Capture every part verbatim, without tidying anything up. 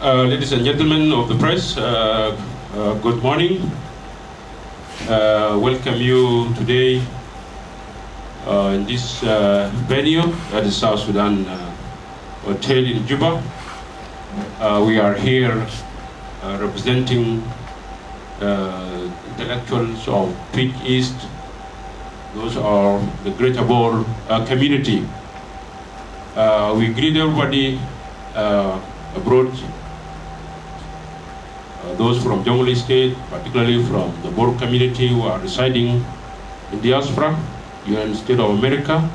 Uh, ladies and gentlemen of the press, uh, uh, good morning. Uh, welcome you today uh, in this uh, venue at the South Sudan uh, Hotel in Juba. Uh, we are here uh, representing uh, intellectuals of Twic East. Those are the Greater Bor uh, community. Uh, we greet everybody uh, abroad, uh, those from Jonglei State, particularly from the Bor community who are residing in diaspora, United States of America,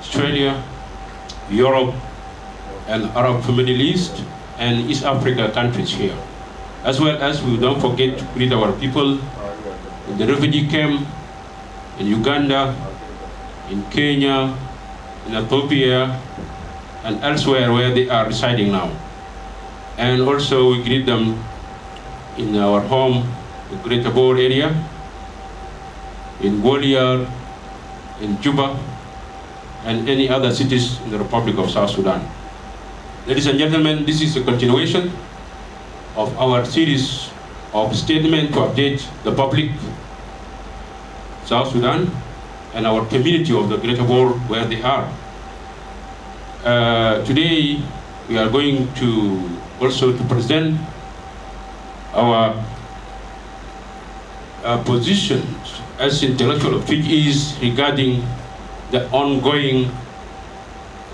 Australia, Europe, and Arab Middle East and East Africa countries here. As well as we don't forget to greet our people in the refugee camp in Uganda, in Kenya, in Ethiopia, and elsewhere where they are residing now. And also we greet them in our home, the Greater Bor area, in Gwalior, in Juba, and any other cities in the Republic of South Sudan. Ladies and gentlemen, this is a continuation of our series of statements to update the public South Sudan and our community of the Greater Bor where they are. Uh, today, we are going to also to present our uh, positions as intellectual of Twic East regarding the ongoing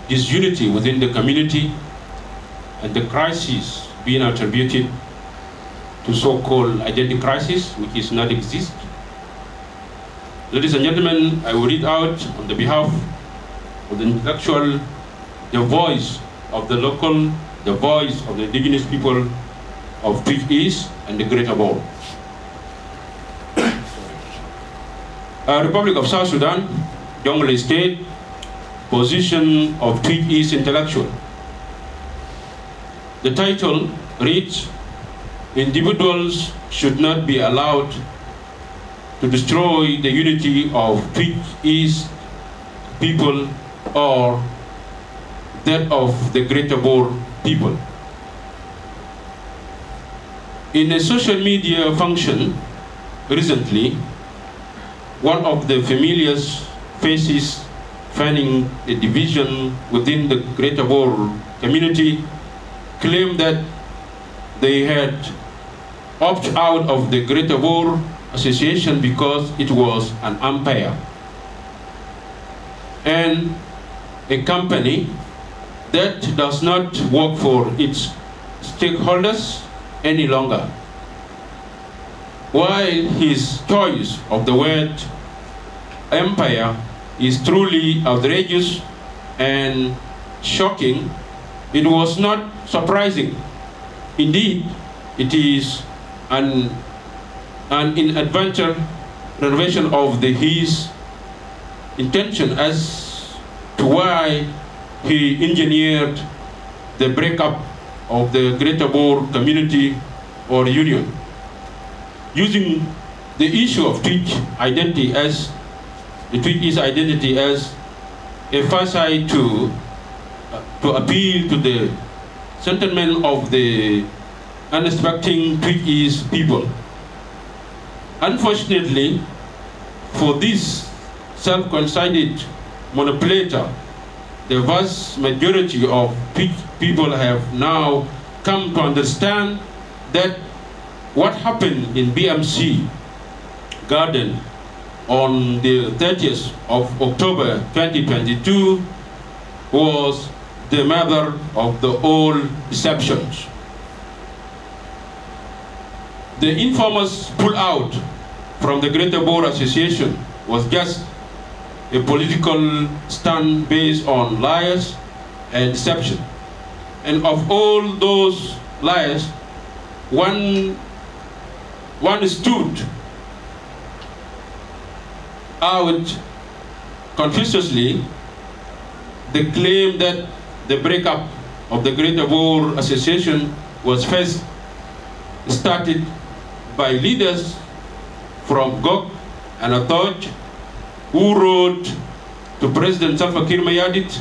disunity within the community and the crisis being attributed to so-called identity crisis, which is not exist. Ladies and gentlemen, I will read out on the behalf of the intellectual, the voice of the local, the voice of the indigenous people of Twic East and the Greater Bor. Uh, Republic of South Sudan, Jonglei State, position of Twic East intellectual. The title reads, Individuals should not be allowed to destroy the unity of Twic East people or that of the Greater Bor people. In a social media function recently, one of the familiar faces fanning a division within the Greater Bor community claimed that they had opt out of the Greater Bor Association because it was an umpire and a company that does not work for its stakeholders any longer. While his choice of the word empire is truly outrageous and shocking, it was not surprising. Indeed, it is an, an inadvertent revelation of the, his intention as to why he engineered the breakup of the Greater Bor community or union, using the issue of Twic identity as the Twic East identity as a facade to, uh, to appeal to the sentiment of the unsuspecting Twic East people. Unfortunately for this self-conceited manipulator, the vast majority of Twic people have now come to understand that what happened in B M C Garden on the thirtieth of October twenty twenty-two was the mother of the all deceptions. The infamous pull-out from the Greater Bor Association was just a political stunt based on lies and deception. And of all those lies, one, one stood out confusedly, the claim that the breakup of the Greater Bor Association was first started by leaders from Gok and Atoch who wrote to President Salva Kiir Mayardit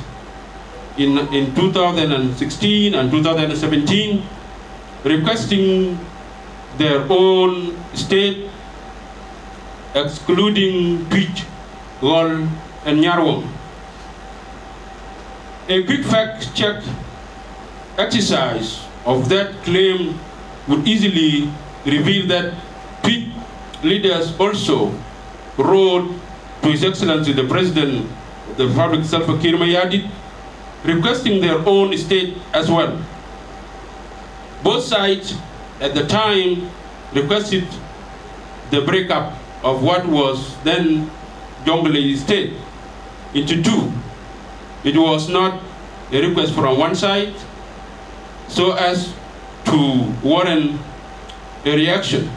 in, in two thousand sixteen and two thousand seventeen requesting their own state, excluding Twic, Ɣɔl, and Nyarweŋ. A quick fact check exercise of that claim would easily reveal that Twic leaders also wrote to His Excellency the President of the Republic, Salva Kiir Mayardit, requesting their own state as well. Both sides at the time requested the breakup of what was then Jonglei State into two. It was not a request from one side so as to warrant a reaction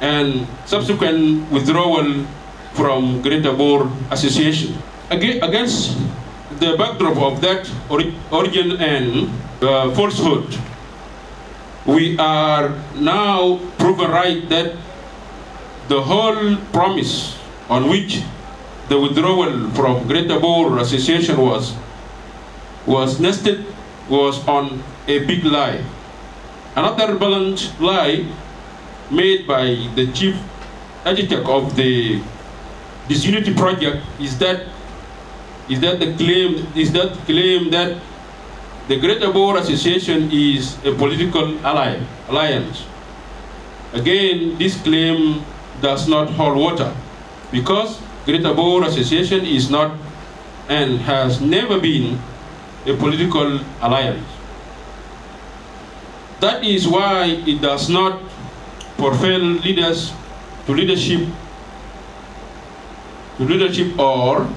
and subsequent withdrawal from Greater Bor Association. Aga- against the backdrop of that ori- origin and uh, falsehood, we are now proven right that the whole promise on which the withdrawal from Greater Bor Association was was nested was on a big lie. Another blatant lie made by the chief architect of the Disunity Project is that is that the claim is that claim that the Greater Bor Association is a political ally, alliance. Again, this claim does not hold water because Greater Bor Association is not and has never been a political alliance. That is why it does not propel leaders to leadership to leadership or,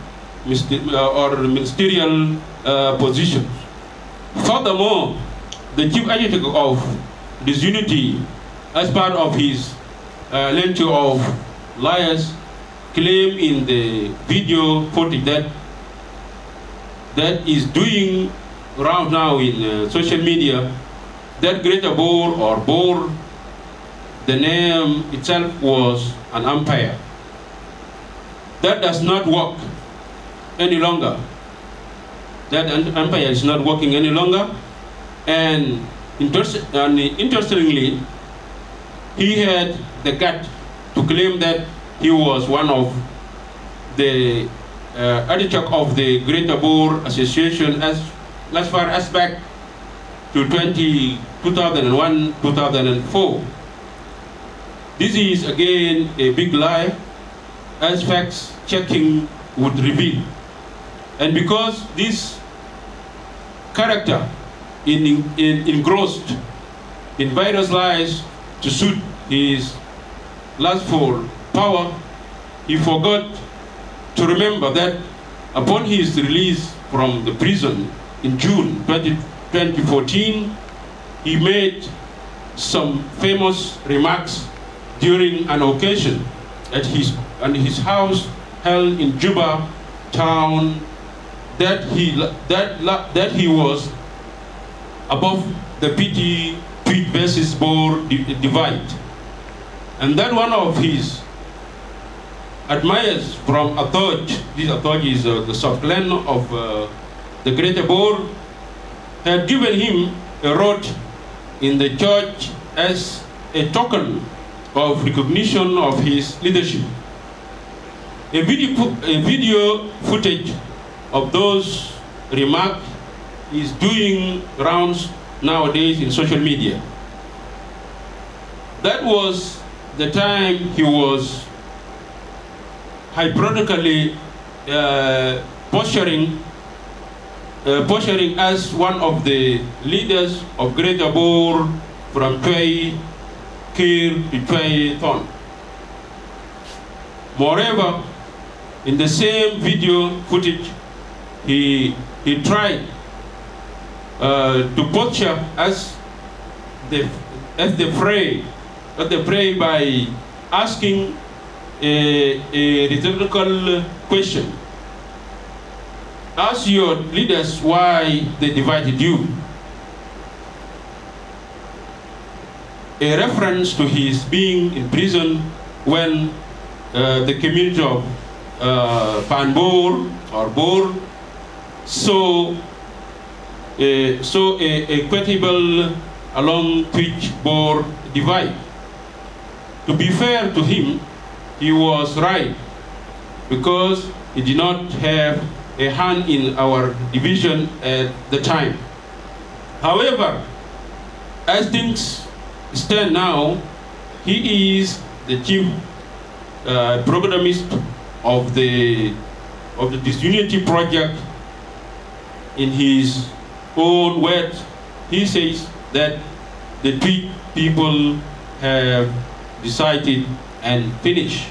misti- uh, or ministerial uh, positions. Furthermore, the chief architect of Disunity, as part of his uh, lengthy of liars, claim in the video footage that that is doing round now in uh, social media that Greater Bor or Bor, the name itself was an empire. That does not work any longer. That empire is not working any longer. And, interest, and interestingly, he had the gut to claim that he was one of the uh, architect of the Greater Bor Association as, as far as back to twenty, two thousand one, two thousand four. This is again a big lie, as facts checking would reveal. And because this character in, in, engrossed in various lies to suit his lustful power, he forgot to remember that upon his release from the prison in June twenty, twenty fourteen, he made some famous remarks during an occasion at his, at his house held in Juba town that he, that, that he was above the petty Twic versus Bor di- divide. And that one of his admirers from Atoch, this Atoch is uh, the sub-clan of uh, the Greater Bor, had given him a rod in the church as a token of recognition of his leadership. A video, a video footage of those remarks is doing rounds nowadays in social media. That was the time he was hypocritically uh, posturing, uh, posturing as one of the leaders of Greater Bor from Tuei Kir to Tuei Thon. Moreover, in the same video footage, he, he tried uh, to posture as the, as the prey, as the prey by asking a, a rhetorical question. Ask your leaders why they divided you. A reference to his being in prison when uh, the community of uh, Panbor or Bor saw, uh, saw a, a quotable along Twic Bor divide. To be fair to him, he was right because he did not have a hand in our division at the time. However, as things stand now, he is the chief uh, protagonist of the of the disunity project. In his own words, he says that the Twic people have decided and finished.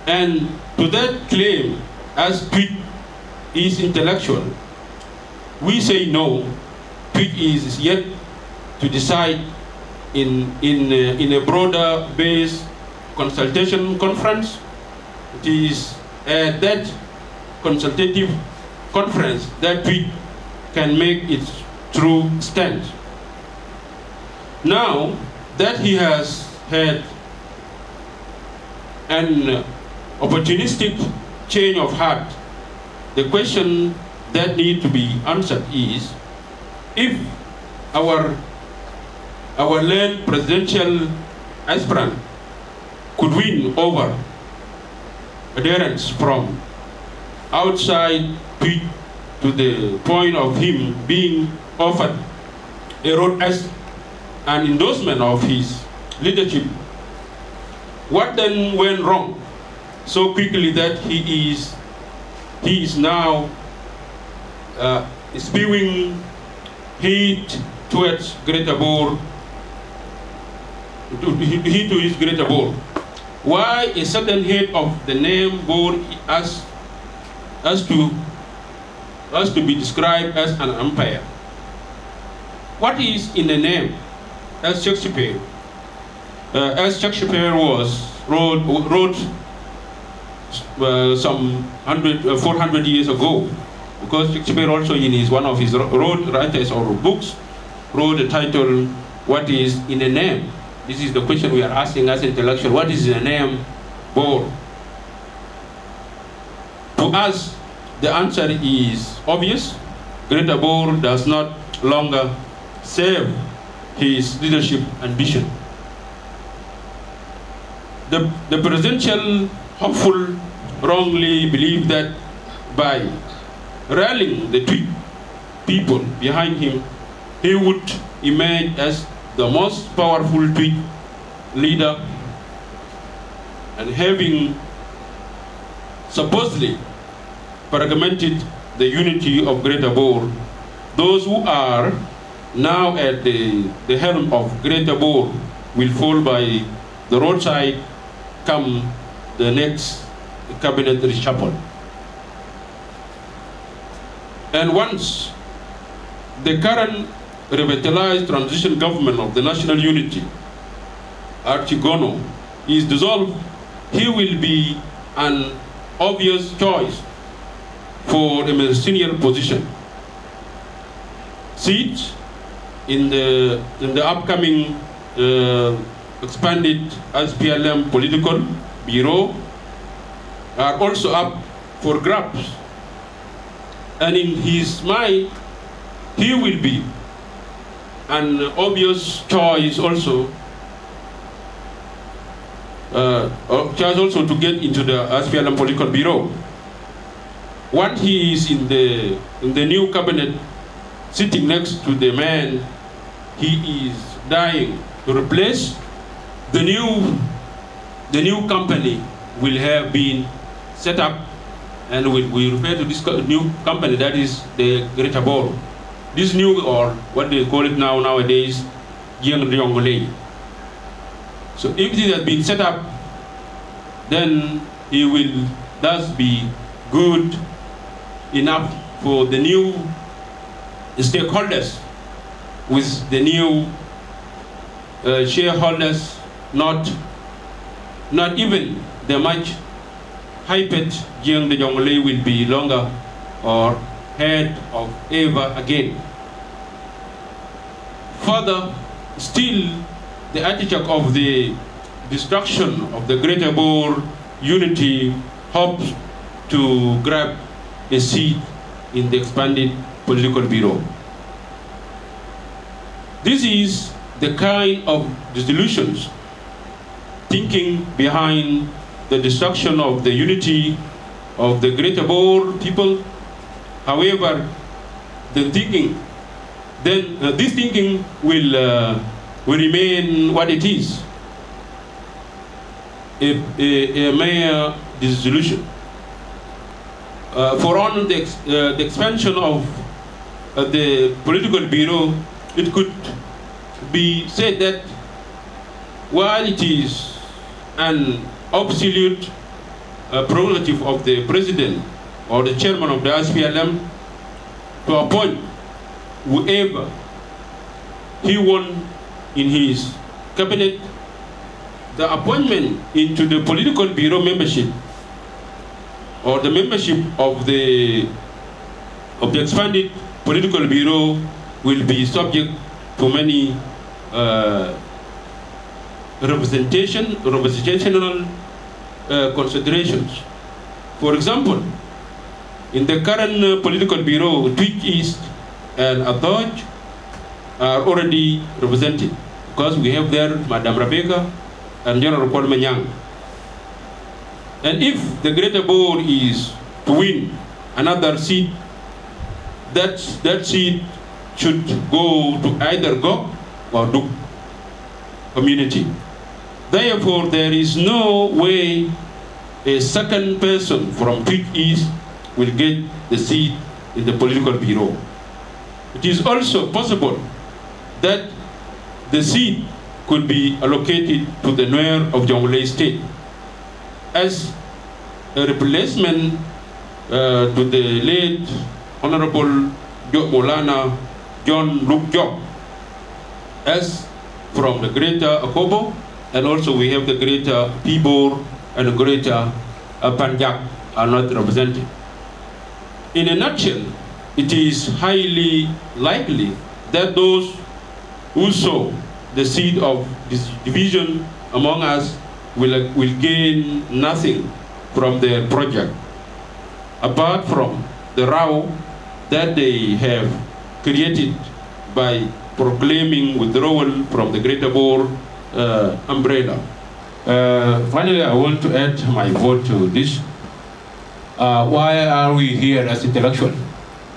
And to that claim, as Twic is intellectual, we say no. Twic is yet to decide in, in, uh, in a broader based consultation conference. It is at that consultative conference that Twic can make its true stand. Now that he has had an opportunistic change of heart, the question that need to be answered is if our, our learned presidential aspirant could win over adherents from outside Twic to the point of him being offered a road as an endorsement of his leadership. What then went wrong so quickly that he is, he is now uh, spewing hate towards Greater Bor, to, to, to his Greater Bor? Why a sudden hate of the name Bor as, as to, as to be described as an empire? What is in the name? As Shakespeare, uh, as Shakespeare was wrote, wrote uh, some hundred, uh, four hundred years ago, because Shakespeare also in his, one of his ro- road writers or books wrote the title, "What is in a name?" This is the question we are asking as intellectual. What is in a name? Bor. To us, the answer is obvious. Greater Bor does not longer serve his leadership ambition. The, the presidential hopeful wrongly believed that by rallying the Twic people behind him, he would emerge as the most powerful Twic leader, and having supposedly fragmented the unity of Greater Bor, those who are now at the, the helm of Greater Bor will fall by the roadside come the next cabinet reshuffle. And once the current revitalized transition government of the national unity, Archie Gunor, is dissolved, he will be an obvious choice for a ministerial position. Seats in the, in the upcoming uh, expanded S P L M political bureau are also up for grabs. And in his mind, he will be an obvious choice also, uh, uh, choice also to get into the S P L M political bureau. Once he is in the, in the new cabinet, sitting next to the man he is dying to replace, the new, the new company will have been set up, and we, we refer to this co- new company, that is the Greater Bor. This new, or what they call it now nowadays, Jieng Jonglei. So if this has been set up, then it will thus be good enough for the new stakeholders with the new uh, shareholders, not, not even the much hyped Jieng de Jonglei will be longer or heard of ever again. Further, still, the architect of the destruction of the Greater Bor unity hopes to grab a seat in the expanded political bureau. This is the kind of disillusions thinking behind the destruction of the unity of the Greater Bor people. However, the thinking, then uh, this thinking will uh, will remain what it is, a, a, a mere dissolution. Uh, for on the, ex- uh, the expansion of uh, the political bureau, it could be said that while it is an absolute uh, prerogative of the president or the chairman of the S P L M to appoint whoever he want in his cabinet, the appointment into the political bureau membership or the membership of the of the expanded political bureau will be subject to many uh, representation representational uh, considerations. For example, in the current uh, political bureau, Twic East and Athoj are already represented because we have there Madam Rebecca and General Kuol Manyang. And if the Greater Bor is to win another seat, that, that seat should go to either Gok or Duk community. Therefore, there is no way a second person from Twic East will get the seat in the political bureau. It is also possible that the seat could be allocated to the Nuer of Jonglei State as a replacement uh, to the late Honorable Jo- Maulana John Luk Job, as from the Greater Akobo, and also we have the Greater Pibor and Greater uh, Panjak are not represented. In a nutshell, it is highly likely that those who sow the seed of this division among us will, will gain nothing from the project, apart from the row that they have created by proclaiming withdrawal from the Greater Bor uh, umbrella. Uh, finally, I want to add my vote to this. Uh, why are we here as intellectual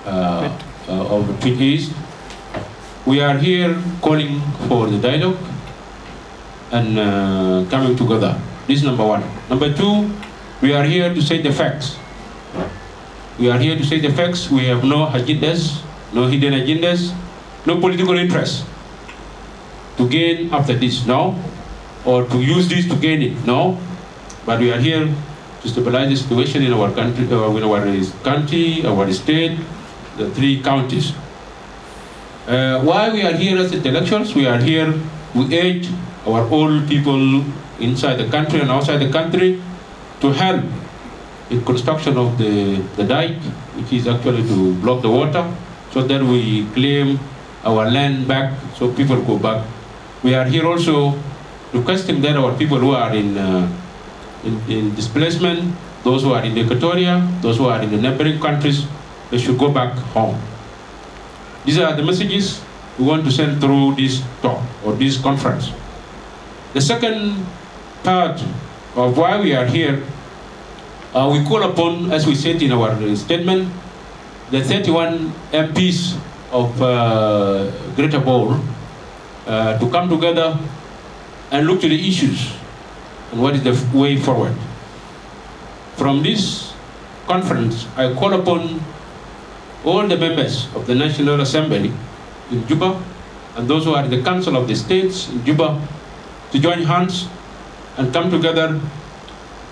uh, uh, of Twic East? We are here calling for the dialogue and uh, coming together. This is number one. Number two, we are here to say the facts. We are here to say the facts. We have no agendas, no hidden agendas, no political interest to gain after this, no? Or to use this to gain it, no? But we are here to stabilize the situation in our country, uh, in our country, our state, the three counties. Uh, why we are here as intellectuals? We are here, we urge our old people inside the country and outside the country to help in construction of the, the dike, which is actually to block the water, so that we claim our land back, so people go back. We are here also requesting that our people who are in, uh, in, in displacement, those who are in Equatoria, those who are in the neighboring countries, they should go back home. These are the messages we want to send through this talk or this conference. The second part of why we are here, uh, we call upon, as we said in our statement, the thirty-one M Ps of uh, Greater Bor uh, to come together and look to the issues and what is the way forward. From this conference, I call upon all the members of the National Assembly in Juba and those who are in the Council of the States in Juba to join hands and come together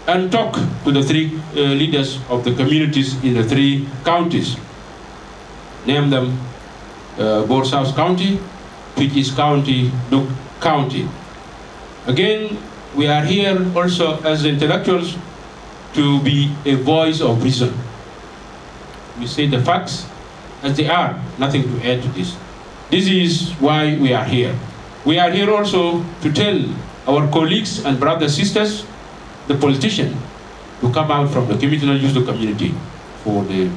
and talk to the three uh, leaders of the communities in the three counties. Name them uh, Bor South County, Twic East County, Duk County. Again, we are here also as intellectuals to be a voice of reason. We say the facts as they are, nothing to add to this. This is why we are here. We are here also to tell our colleagues and brothers, sisters, the politician, to come out from the community, not use the community for the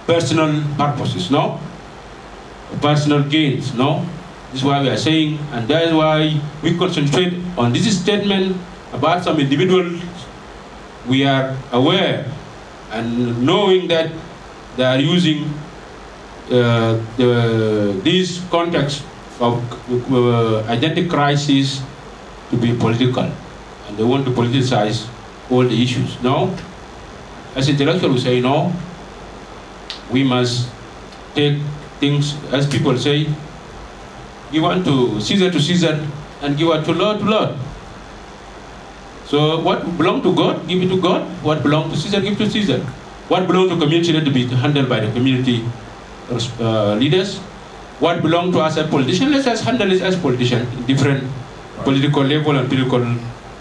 personal purposes, no? Personal gains, no? This is why we are saying, and that is why we concentrate on this statement about some individuals. We are aware and knowing that they are using uh, the, this context of uh, identity crisis to be political, and they want to politicize all the issues. No, as intellectuals, we say no. We must take things, as people say, give unto Caesar to Caesar, and give unto Lord to Lord. So what belong to God, give it to God. What belong to Caesar, give to Caesar. What belong to community, let it be handled by the community uh, leaders. What belong to us as politicians, let us handle it as politicians in different political level and political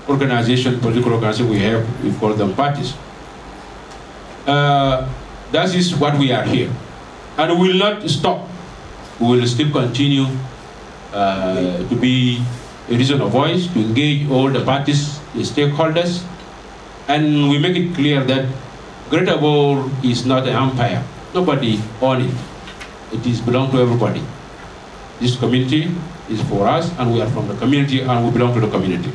organization, political organization we have, we call them parties. Uh, that is what we are here. And we will not stop. We will still continue uh, to be a reason of voice, to engage all the parties, the stakeholders, and we make it clear that Greater Bor is not an empire. Nobody own it. It is belong to everybody. This community is for us, and we are from the community, and we belong to the community.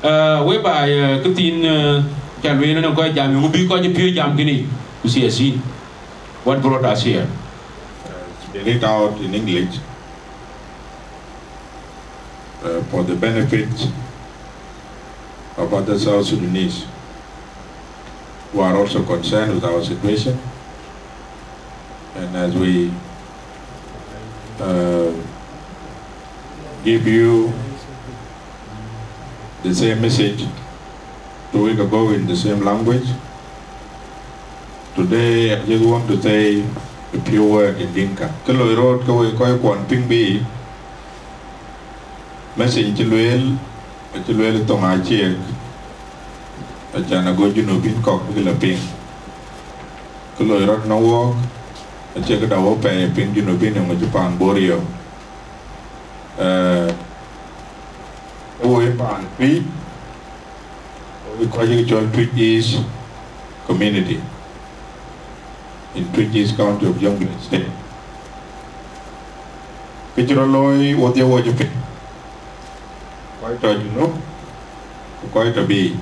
Uh, whereby uh, këthin uh, ca lueel në kɔc jam yöŋ bï kɔc piööc jam kënë ku siasin. What brought us here? Uh, spell it out in English uh, for the benefit of other South Sudanese who are also concerned with our situation. And as we uh, give you the same message two weeks ago in the same language, today I just want to say a few words in Dinka. Kë loi rot ke wek kɔc kuɔn piŋ bï message cï lueel, acï lueel thoŋ aciek, acan ago Junubin kɔ̈k bïk la piŋ. Kë loi rot në wɔɔk, acie këda wɔ pɛɛi piŋ Junubin ë ŋö cï paan Bor yök. Eh, ke woi paan Twic, woi kɔc ye cɔl Twic East community in Twic East County of Jonglei State. Kë cï rɔt looi wodhie wɔ cï piŋ, kɔc tɔ Junub ku kɔc tɔ biic.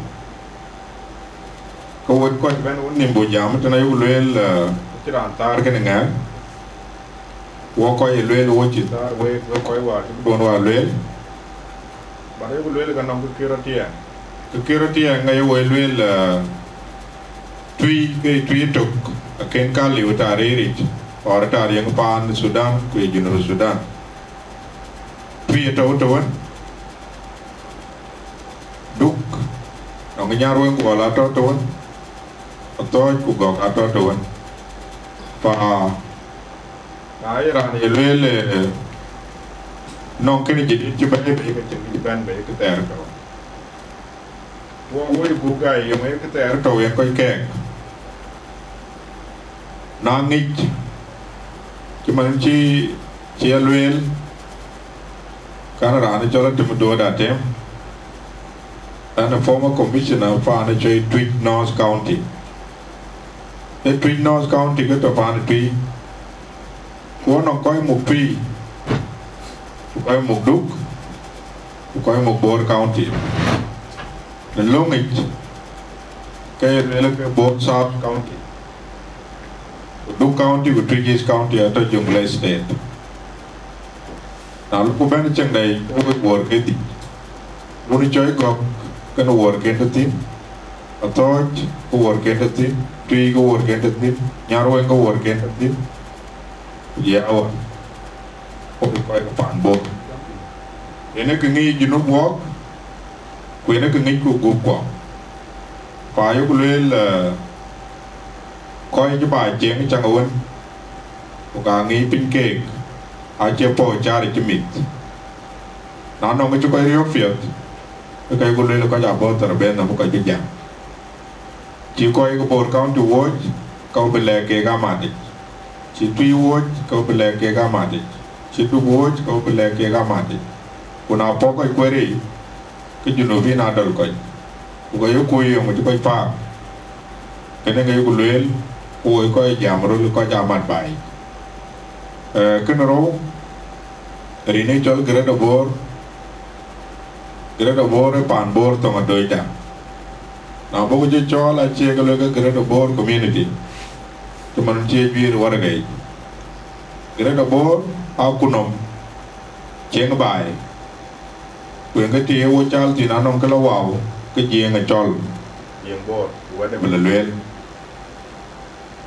Ke wek kɔc bɛ̈n wun nïm buk jam tën ayuk lueel, eh, cï raan thaar kënë ŋɛk. Wɔ kɔc ye lueel wo cï thaar wek, wek kɔc wäär cï këduön wäär lueel. But ayuk lueel ke nɔŋ kë kï rɔt tiɛɛŋ. Kë kï rɔt tiɛɛŋ aye woi lueel, eh, Twic ke Twic tök, akën ka liu ë taariiric, or ë taariëŋ paan Thudan ku ye Junub Thudan. Twic atɔ̈u tëwën, Duk, nɔŋ Nyarweŋ ku Gɔl atɔ̈u tëwën, Athɔ̈ɔ̈c ku Gɔ̈k atɔ̈u tëwën. Pa na ye raan ye lueel, eh, nɔŋ kënë jadid cï bɛ̈n bei, ke cïn kë cï bɛ̈n bei, kë thɛɛr tɔ̈u. Wɔ woi buk gai yöŋ ë kë thɛɛr tɔ̈u yen kɔc kɛɛk. Na ŋic cï man cï, cï ya lueel, kan raan cɔl Atem Duɔ̈ɔ̈t Atem, an, a former commissioner paan cɔl Twic North County. Ë Twic North County ke tɔ paan Twic. Ku nɔŋ kɔc muk Twic, ku kɔc muk Duk, ku kɔc muk Bor County. Në löŋic, ke ye lueel ke Bor South County, ku Duk County ku Twic East County atɔ Jonglei State. Na luk ku bɛ̈n cieŋ dɛ̈i, ke wek wuɔɔr ke dhïc. Wun cɔl Gɔ̈k kenë wuɔɔrken tɔ̈ thïn, Athɔ̈ɔ̈c ke wuɔɔrken tɔ̈ thïn, Twic ke wuɔɔrken tɔ̈ thïn, Nyarweŋ ke wuɔɔrken tɔ̈ thïn, ku jɔ ya wä, wok kɔc ke paan Bor. Yen ë kë ŋic Junub wɔɔk, ku yen ë kë ŋicku gup kuɔ. Pa yeku lueel, eh, kɔc cï ba cieŋ caŋ ë wën, ku ka ŋic piny keek, acie puɔ̈u car cï mïth. Na nɔŋ cï kɔc riɔ̈k piɛth, ke ka yeku lueel kɔc abɔ̈ thar bɛ̈n nɔm kɔc bï jam. Cï kɔc ke Bor County wuɔ̈c, ka bï lɛ̈k keek amatic. Cï Twic wuɔ̈c, ka bï lɛ̈k keek amatic. Cï Duk wuɔ̈c, ka bï lɛ̈k keek amatic. Ku na puɔ̈k kɔc kueer yiic, ke Junubin aa dɔl kɔc. Ku ka yeku yöŋ cï kɔc paak. Kënë ke yeku lueel, Ku woi kɔc jam röl kɔc amat baai. Eh, kënë rou, rin ë cɔl Greater Bor, Greater Bor ë paan Bor thoŋ adööcda. Na bɔ̈ ku cï cɔɔl acie ke luel ke Greater Bor Community, cï man cie juiir waragei. Greater Bor akunɔm, cieŋ baai. Ku yen ke tï ye wo cal thïn anɔŋ ke la wau, ke Jiëëŋ ë cɔl. Jiëëŋ Bor, wɛ̈t ë bï la lueel.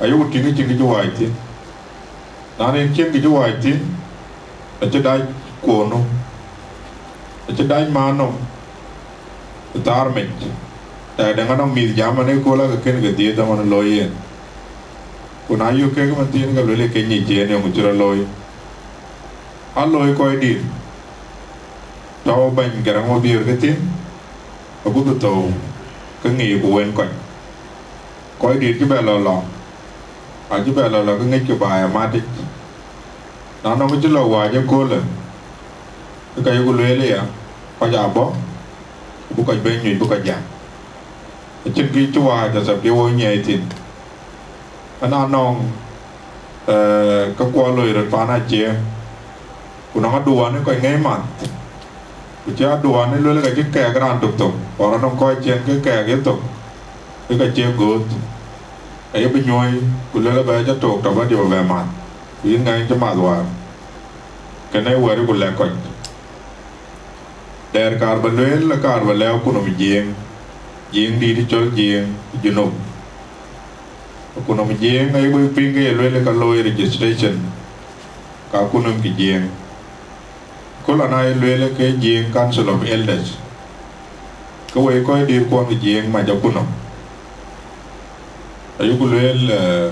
Ayoku tïŋ cïn kë cï wac thïn. Na rin cïn kë cï wac thïn, acï dac kuɔɔnu, acï dac maan nɔm ë thaar mec. Tɛ̈dɛ̈ŋ anɔŋ mïth jam an ëkööl ake kën ke dhiëëth ëmën looi yen. Ku na yök kek ëmën thiin ke luel ë ke nyic yen yöŋ cï rɔt looi. Aa looi kɔc dït, tɔ̈u bɛ̈ny Garaŋ Mabiöör ke thïn, agut bï thou ke ŋic ku wën kɔc. Kɔc dït cï bɛ lɔ lɔ, acï bɛ lɔ lɔ ke ŋic ke baai amatic. Na nɔŋ cï lɔ wäc ëköölë, ke ka yeku lueel aya, kɔc aa bɔ̈, ku bï kɔc bɛ̈n nyuc bï kɔc jam. Acïn kë cï wäc asap cï wo nyiɛɛi thïn. Ëna nɔŋ, eh, ke kuɔ loi röt paan acie, ku nɔŋ aduɔɔn ë kɔc ŋɛi math. Ku cï aduɔɔn ë luel ka cï kɛɛk raan tök thok, ku anɔŋ kɔc cïn ke kɛɛk ye thok, ke ka cie gööth. Aye bï nyuɔ̈ɔ̈i, ku luel abɛ jɔ tok tɔ bä diɔ bɛ math, ku yïn ŋɛny cï math wäär. Kënë wɛ̈t ku lɛ̈k kɔc. Dɛɛr kaar bä lueel, kaar bä lɛ̈k kunɔm Jiëëŋ, Jiëëŋ dït cɔl Jiëëŋ Junub. Kunɔm Jiëëŋ aye bï piŋ ke ye lueel ka looi registration, ka kunɔm kë Jiëëŋ. Ku lɔn aa ye lueel ke Jiëëŋ Council of Elders, ke woi kɔc dït kuɔn ke Jiëëŋ mac akunɔm. Ayuku lueel, eh,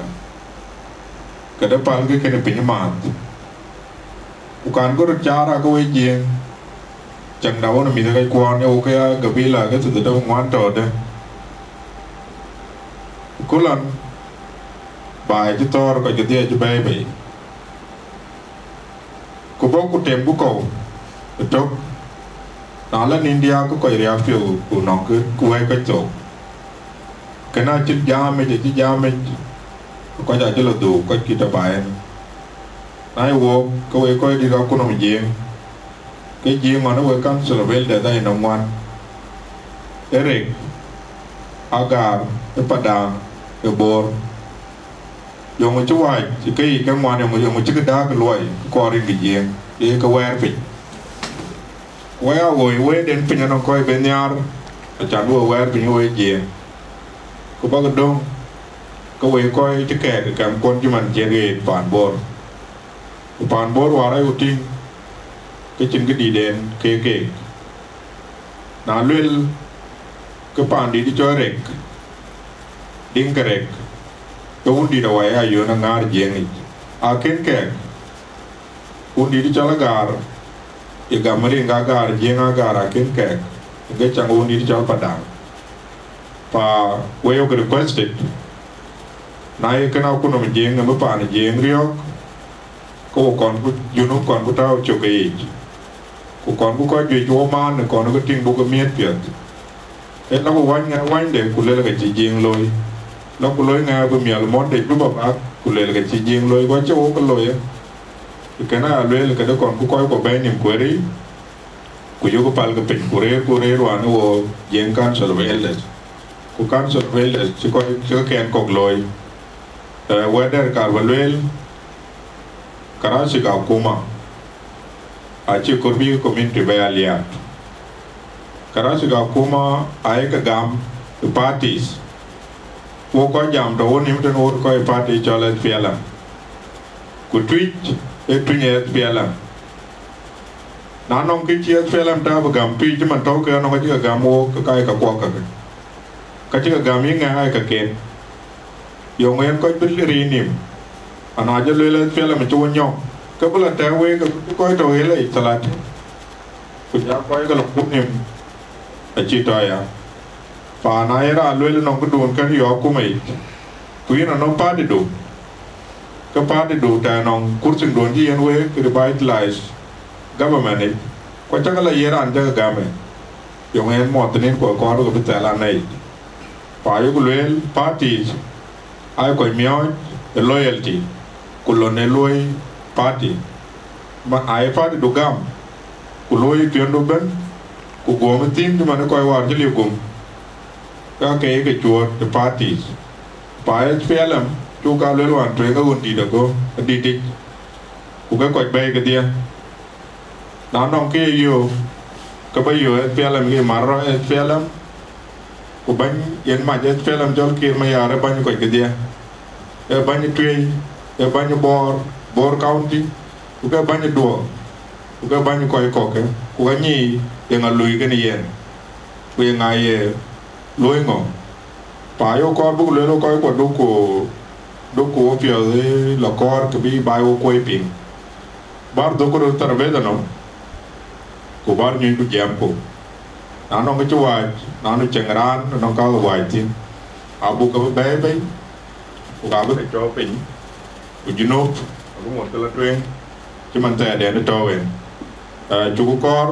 këde pal ke kënë piny maath. Ku kan ke röt caar ake wei Jiëëŋ, cäŋda wën mïth ke kuɔɔn ye wo ke ya gabila ke thiërdhïc dap ŋuan tɔ̈ɔ̈dë. Ku lɔn baai cï thɔ̈ɔ̈r kɔc kedhie cï bɛ̈ɛ̈i bei. Ku bɔ̈ ku tem ku kɔ̈u ëtök, na la nïn diäk ke kɔc riääk piɔ̈u ku nɔŋ kë ku wɛ̈ɛ̈c kɔc thok. Kënë acï jam yic, acï jam yic, ku kɔc acï lɔ dhuk, kɔc kï tɔ baai en. Na ye wook, ke wek kɔc dït akunɔm Jiëëŋ, ke Jiëëŋ ɣɔn ë wek Council of Elders aa ye nɔm ŋuan, ë Rek, Agaar, ë Padaŋ, ë Bor. Yöŋ cï wac ke yic ke ŋuan, yöŋ, yöŋ cï kë dääk luɔi kɔɔr rin ke Jiëëŋ, ye ke wɛɛr piny. Wek aa woi wëëden piny anɔŋ kɔc ben nhiaar, acan bï we wɛɛr piny wei Jiëëŋ. Ku bäk döŋ, ke wei kɔc cï kɛɛk ë kɛmkuɔn cï man ciɛ̈t ɣet paan Bor. Ku paan Bor wäär aye ku tïŋ, ke cïn këdït en keek keek. Na luel, ke paan dït cɔl Rek, Diŋ ke Rek, ke wun dït awai aa yön aŋäär Jiëëŋ yic. Akën kɛɛk, wun dït cɔl Agaar, ye gam rin ke Agaar, Jiëëŋ Agaar akën kɛɛk, ke caŋ wun dït cɔl Padaŋ. Pa wek yok requested, na ye kën akunɔm Jiëëŋ, ë bï paan Jiëëŋ riɔ̈ɔ̈k, ke wo kɔn ku Junub kɔn ku tääu cök ke yiic. Ku kɔn ku kɔc juëc wo maan ë kɔn ke tïŋ buk ke miëët piɛth. Ee lɔ ku wany ŋɛk wanyde ku lel ke cï Jiëëŋ looi. Lɔ ku loi ŋɛk bï miɔl mɔ̈nde Juba bak ku lel ke cï Jiëëŋ looi, ku acï wok ke looi. Ë kënë aa lueel këde kɔn ku kɔc ku bɛ̈ɛ̈i nïm kueer yiic, ku yökï pal ke piny, ku rëër ku rëër wään ë wo Jiëëŋ Council of Elders. Ku Council of Elders cï kɔc cï ke kɛn kɔ̈k looi. Eh, wɛ̈t dɛ̈t kaar bä lueel, karacïk akuma acï kɔɔr bï community bɛ ya liaap. Karacïk akuma ayekë gam ë parties. Wok kɔc jam tɔ wo nïm tën wok kɔc party cɔl S P L M. Ku Tuic ee tuny ë S P L M. Na nɔŋ kë cï S P L M tääu bï gam Tuic cï man tɔ̈u ke nɔŋ ka cï ke gam wok, ke ka ye ka kuɔk kakë. Ka cï ke gam yï ŋɛk aa ye kaken. Yöŋ yen kɔc bï riin nïm, ana jɔ lueel S P L M cï wo nyɔk, ke bï lɔ tɛ̈ɛ̈u week, ke bï kɔc tɔ ɣël yic thalatin, ku ja kɔc ke lɔ kut nïm acï tɔ ya. Paan aye raan lueel nɔŋ këdun kën yɔ̈ɔ̈k akuma yic, ku yïn anɔŋ party du, ke party du tɛ̈ nɔŋ kurthiŋdun cï yen week revitalize government yic, ku acäkë lɔ yen raan cäkë gam ë. Yöŋ yen muɔthinin ku akɔɔr ke bï thɛl anɛi. Ku ayuku lueel parties Aa kɔc miɔɔc ë loyalty, ku lon ë luɔi party. Ma aa party du gam, ku luɔi piɔ̈ndu ëbën, ku guɔm ë thïn cï man ë kɔc wäär cï liu gum, ka ke ye ke cuɔɔt ë parties. Pa H P L M cuk ka luel wään tueŋ ë ɣön dït ago, adït yic, ku ke kɔc bɛ̈ɛ̈i kedhie. Na nɔŋ kë ye yöök, ke ba yöök H P L M ke mar rɔt H P L M, ku bɛ̈ny yen mac H P L M cɔl Kiir Mayar ë bɛ̈ny kɔc kedhie, ë bɛ̈ny Tuic, ë bɛ̈ny Bor, Bor County, ku ke bɛ̈ny Duɔɔr, ku ke bɛ̈ny kɔc kɔ̈k ke, ku ka nyiic ye ŋa lui kenë yen, ku ye ŋa ye luɔi ŋö. Pa ye kɔɔr buk lueel kɔc kuɔ, duku, duku wo piɔ̈ɔ̈th ë lɔ kɔɔr ke bï baai wo kuɔi piŋ. Bär dhuk röt tharabeth nɔm, ku bär nyuc ku jiɛɛmku. Na nɔŋ kë cï wääc, na nu ceŋ raan, nɔŋ ka ke wääc thïn, abuk ke bï bɛ̈ɛ̈i bei, ku ka bï ke cɔɔk piny, ku Junub abï ŋot ke lɔ tueŋ, cï man thɛɛrden ë tɔ̈u en. Eh, cuku kɔɔr,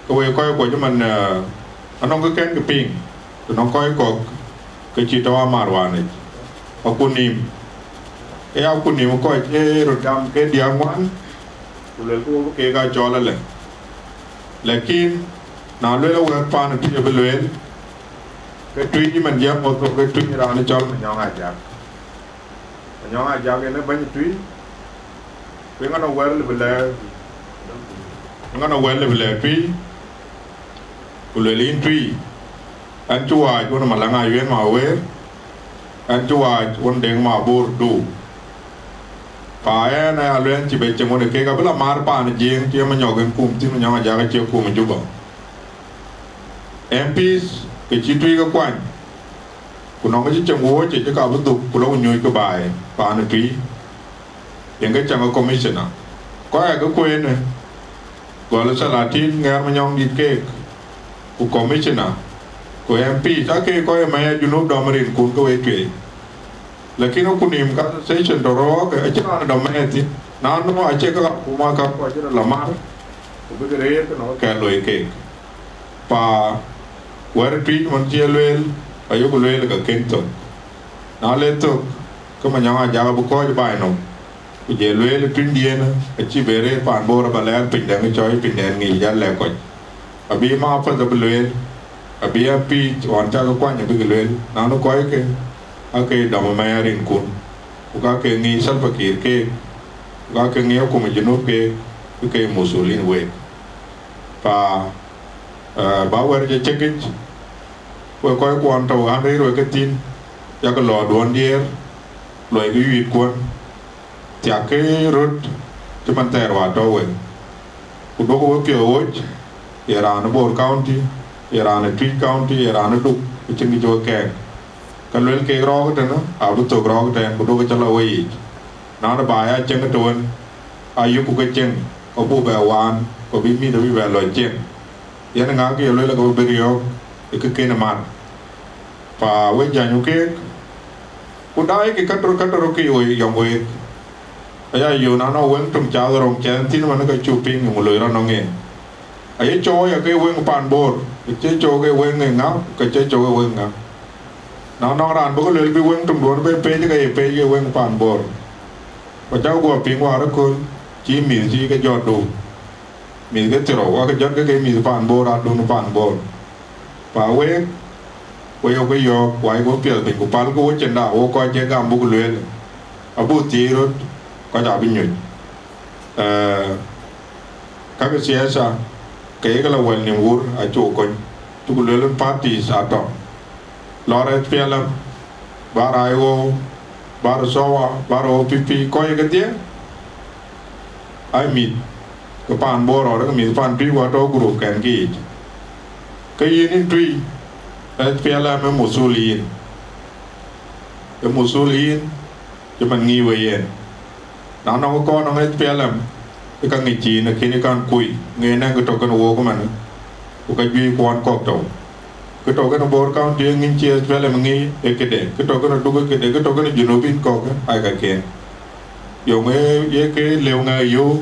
ke wek kɔc kuɔc man, eh, anɔŋ kë kɛn ke piŋ, të nɔŋ kɔc kɔ̈k ke cï tɔ̈u amär wään yic. Akutnhïïm, ke ya akutnhïïm kɔc ë röt gam ke diäk ŋuan, ku luelku bï keek aa cɔɔl alë. Lakin na luel awɛ̈t paan ë Tuic abï lueel, ke Tuic man jiɛɛm ŋot thok ke Tuic raan ë cɔl Manyɔŋ Ajak. Manyɔŋ Ajak yen ë bɛ̈ny Tuic, ku ŋa nɔŋ wɛ̈t lë bï lɛ̈k, ŋa nɔŋ wɛ̈t lë bï lɛ̈k Tuic, ku lueel yïn Tuic, ɣɛn cï wääc wën Malaŋ Ayuen Mawer, ɣɛn cï wääc wën Deŋ Mabor du. Pa ɣɛn aya lueel cï be ceŋ wën ë kek abï la mar paan ë Jiëëŋ, cï Manyɔk en kum thïn, Manyɔŋ Ajak acie kum ë Juba. M Ps ke cï Tuic ke kuany, ku nɔŋ cï ceŋ wööc cï ka bï dhuk ku lɔ ku nyuc ke baai paan ë Tuic. Yen ke caŋ ë commissioner. Kɔc aa ke kueen ë, gɔl ë Salatin Ŋɛɛr Manyɔŋdït keek, ku commissioner, ku M Ps, aa ke kɔc ë mɛ̈ɛ̈r Junub dɔm rinkun ke wek tueei. Lakin akutnhïïm ka session tɔ̈ rɔɔk, acïn raan dɔm mɛ̈ɛ̈r thïn. Na nu acie ke akuma ka kɔc cï rɔt la mar, ku bïk rëër ke nɔŋ kë loi keek. Pa wɛ̈t Tuic man cï e lueel, ayok lueel ke kën thök. Na le thök, ke Manyɔŋ Ajak abï kɔ̈ɔ̈c baai nɔm, ku jɔ lueel ë tunydiën, acï be rëër paan Bor aba lɛɛr piny dɛ̈ŋ cɔɔc piny dɛ̈n ŋic jal lɛ̈k kɔc. Abï ma apath abï lueel, abï apiic ɣɔn cak kuany abïk lueel, na nu kɔckë, ake dɔm ëmɛɛn rinkun, ku ka ke ŋic Salva Kiir keek, ku ka ke ŋic akuma Junub keek, ke ke musulin week. Pa, eh, ba wɛ̈t jɔ cekic, wek kɔc kuɔn tɔ̈u ɣän rëër wek ke thïn, yak lɔ duɔ̈n diëër, luɔikï yuiit kuɔn, thiakkï röt cï man thɛɛr wäär tɔ̈u wek. Ku duɔ̈kkï wepiɔ̈ɔ̈th ɣöc, ye raan ë Bor County, ye raan ë Tuic County, ye raan ë Duk, ku cïn kë cï we kɛɛk. Ka luel kek rɔɔk tënë, abï thök rɔɔk tɛ̈ɛ̈n, ku duɔ̈kkï cä lɔ weyiic. Na në baai aa ceŋ tëwën, aa yökku ke ceŋ, ka buk bɛ waan, ku bï mïth abï bɛ lɔ cieŋ. Yen ŋa kë ye luel ke we bï riɔ̈ɔ̈k ë kë kën ë mat. Pa we jäny keek, ku daai kï kator kator kï we yɔŋ week. Aya yöök na nɔŋ weŋ töŋ cath röŋ cɛn thïn man ke cuk piŋ ë ŋö loi rɔt nɔŋ en. Aye cɔɔk ya ke weŋ paan Bor, ke cie cɔɔk ke weŋ ë ŋa, ke cie cɔɔk ke weŋ ŋa. Na nɔŋ raan bï ke luel bï weŋ töŋ duɔ̈n bï peec ke ye peec ke weŋ paan Bor. Ku cä guɔ piŋ wäär ëkööl, cï mïth cï ke jɔt du. Mïth ke thiërou, wak jɔt ke ke mïth paan Bor, adun paan Bor. Pa week, we yok ke yɔ̈ɔ̈k, wai ku piɛth piny, ku pal ke wo cin da, wo kɔc cï gam buk lueel, abuk thiëëc röt, kɔc abï nyuc. Eh, ka ke siasa, ke ye ke la wɛl nïm wur, acuk kony, cuk lueel parties atɔ̈. Lɔr H P L M, bär I O, bär SSOA, bär O P P, kɔc kedhie, ai mïth ke paan Bor rɔt ke mïth paan Tuic ku atɔ̈ group kɛn ke yiic. Ke yïn yïn Tuic, H P L M ë muthul yïn. Ë muthul yïn, cï man ŋic we yen. Na nɔŋ kɔn nɔŋ H P L M, ë ka ŋic cïï në kën ë kan kui, ŋic nɛŋ kë tök kën wok ëmën, ku ka juëc kuɔn kɔ̈k tɔ̈u. Kë tök kën Bor County ë ŋic cï H P L M ŋic ë këde, kë tök kën Duk ë këde, kë tök kën Junubin kɔ̈k ë ai kaken. Yöŋ ë ye ke lëu ŋa yöök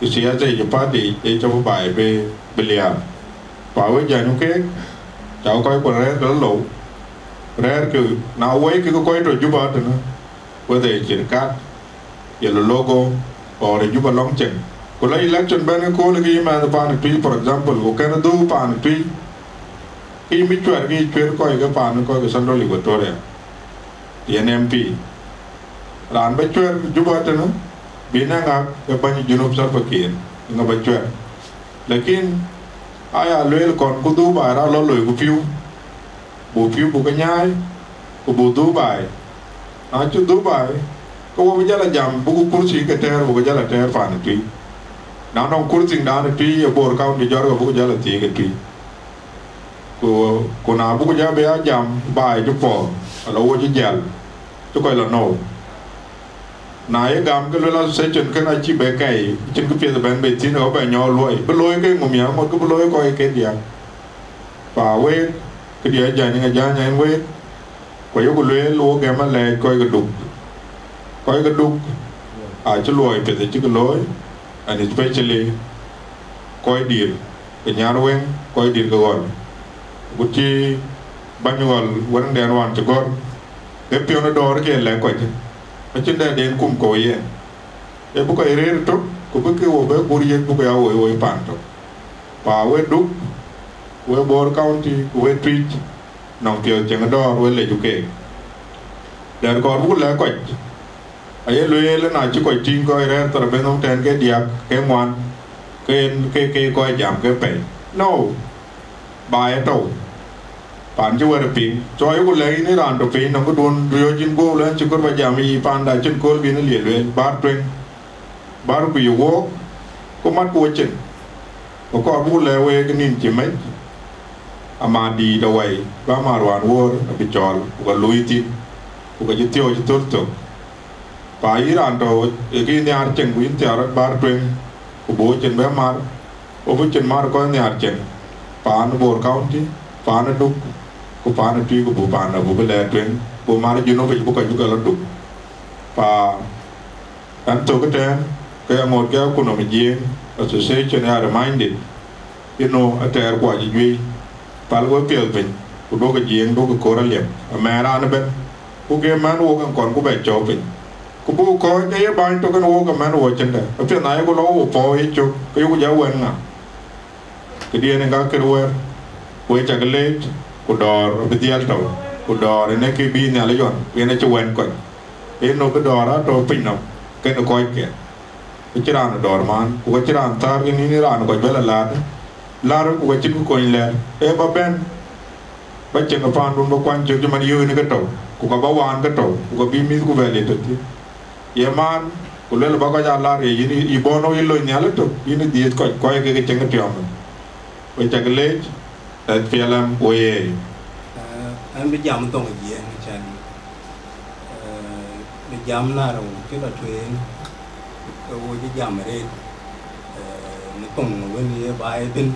ë siasa yic ë party ë cɔk baai bï, bï liaar. Pa we jäny keek, ca kɔc kuɔ rɛ̈ɛ̈r ke lɔ lou, Rɛ̈ɛ̈r kë, na woi kë ke kɔc tɔ̈ Juba tënë, whether ë Cirkat, ye Lolgo, or ë Juba lɔŋ cieŋ. Ku la election bɛ̈n ëkööl ke yï mɛnh paan ë Tuic, for example, ku kën dhuk paan ë Tuic, ke yï bï cuɛt ke yï cuɛt kɔc ke paan ë kɔc ke Central Equatoria, yen M P. Raan bä cuɛt Juba tënë, bï nɛ̈ŋ ŋak ë bäny Junub Salva Kiir, ŋa bä cuɛt. Lakin aya lueel kɔn ku dhuk baai raan lɔ loi ku pïu, buk pïu buk ke nyaai, ku buk dhuk baai. Na cï dhuk baai, ke wo bï jal a jam buk kurthi ke tɛɛr, buk jal a tɛɛr paan ë Tuic. Na nɔŋ kurthi dan ë Tuic ë Bor County jɔt ke buk jal a thiëëk ë Tuic. Ku, ku na buk jal bï a jam baai cï puɔth, ala wo cï jäl, cï kɔc lɔ nou. Na ye gam ke luel association kën acï bɛ kɛi, cïn kë piɛth bɛ̈n bei thïn, ë bɛ nyɔɔl luɔi. Bï looi ke ŋum ya, ŋot kë bï looi kɔc ke diäk. Pa week, këdiɛ jany ŋa jany ɛn week, ku ayeku lueel wo gɛm alɛɛc kɔc ke Duk. Kɔc ke Duk acï luɔi piɛth acï ke looi, and especially kɔc dïr ke Nyarweŋ, kɔc dïr ke Ɣɔl. Ku cï bäny Ɣɔl wëŋdɛn wan cï gɔ̈r, ke piɔ̈n ë dɔ̈ɔ̈r ke lɛ̈k kɔc, acïn dɛ̈den kum kɔ̈u yen. Ee bï kɔc rëër tök, ku bï ke wo bɛ gur yiëk bï ke ya woi woi paan tök. Pa we Duk, we Bor County, ku we Tuic, nɔŋ piɔ̈ɔ̈th cieŋ dɔ̈ɔ̈r we lec keek. Dɛ̈t kɔɔr buk lɛ̈k kɔc, aye lueel na cï kɔc tïŋ kɔc rɛ̈ɛ̈r thar bɛ̈n nhom tɛ̈n ke diäk ke ŋuan, ke en ke ke kɔc jam ke pɛ̈i. No, baai ë tɔ̈u. Paan cï wɛ̈t piŋ. So ayeku lɛ̈k yïn ë raan tɔ̈ piny nɔŋ këduön riɔ̈ɔ̈c yïn guɔ̈u lɛ̈n cï kɔ̈r bä jam yï paanda cïn kööl bï yïn ë liel lueel, bär tueŋ, bär ku yï wook, ku mat ku wecin. Ku kɔɔr buk lɛ̈k week nïn cï mec, ama dïït awai, bä ma ruan woor abï cɔɔl, ku ka luui thïn, ku ka cï thiɔ̈ɔ̈c cï thöl thök. Pa yïn raan tɔ̈ ë kë yïn nhiaar cieŋ, ku yïn thiaar rɔt bär tueŋ, ku bï wecin bɛ mar, wo bï cin mar kɔc nhiaar cieŋ, paan Bor County, paan Duk, ku paan Tuic, ku bï paan abï bï lɛɛr tueŋ, bï mar Junub yic bï kɔc bï ke lɔ Duk. Pa ɛn thök ëtɛ̈ɛ̈n, ke aŋoot ke akun nɔm ë Jiëëŋ Association ya reminded, you know, atɛɛr kuac ë juëc, pal we piɛth piny, ku duɔ̈kï Jiëëŋ, duɔ̈kï koor aliɛp, amɛɛn raan ëbɛ̈n, ku ke mɛ̈n wok ɛn kɔn ku bɛ cɔ̈ɔ̈k piny. Ku buk kɔ̈ɔ̈c ke ye bäny tök ɛn wok ëmɛ̈n wok cïn dɛ, apiɛth na yeku lɔ wo pɔ̈u ye cök, ke yeku jɔ wɛ̈n ŋa? Këdiɛ̈n ë ka kër wɛ̈ɛ̈r, ku ë cak leec, ku dɔ̈ɔ̈r abï dhiɛl tɔ̈u, ku dɔ̈ɔ̈r ënë kë bï Nhialic ɣɔn, ku yen acï wɛ̈n kɔc. Yen nɔm bï dɔ̈ɔ̈r aa tɔ̈u piny nɔm, kën kɔckë. Acïn raan ë dɔ̈ɔ̈r maan, ku acïn raan thäär ke nïn ë raan kɔc bɛ la laat, laar ku ka cïn kë kony lɛ̈ɛ̈r. Ee bä bɛ̈n, bä cieŋ ë paandun bä kuany cök cï man yööc në ke tɔ̈u, ku ka bä waan ke tɔ̈u, ku ka bï mïthku bɛ liet tɔ̈ thïn. Ye maan, ku luel bä kɔc aa laar ye yïn, yï bɔ̈ nɔ̈k yï lony nhial ëtök, yïn ë dhiëëth kɔc, kɔc kek cieŋ ë tiɔm. We cak leec, S P L M oyee. Ɛn bï jam thoŋ ë Jiëëŋ, can, eh, bï jam na rou cï lɔ tueŋ, ke wo cï jam arëët, eh, në thoŋ wën ye baai ëbën,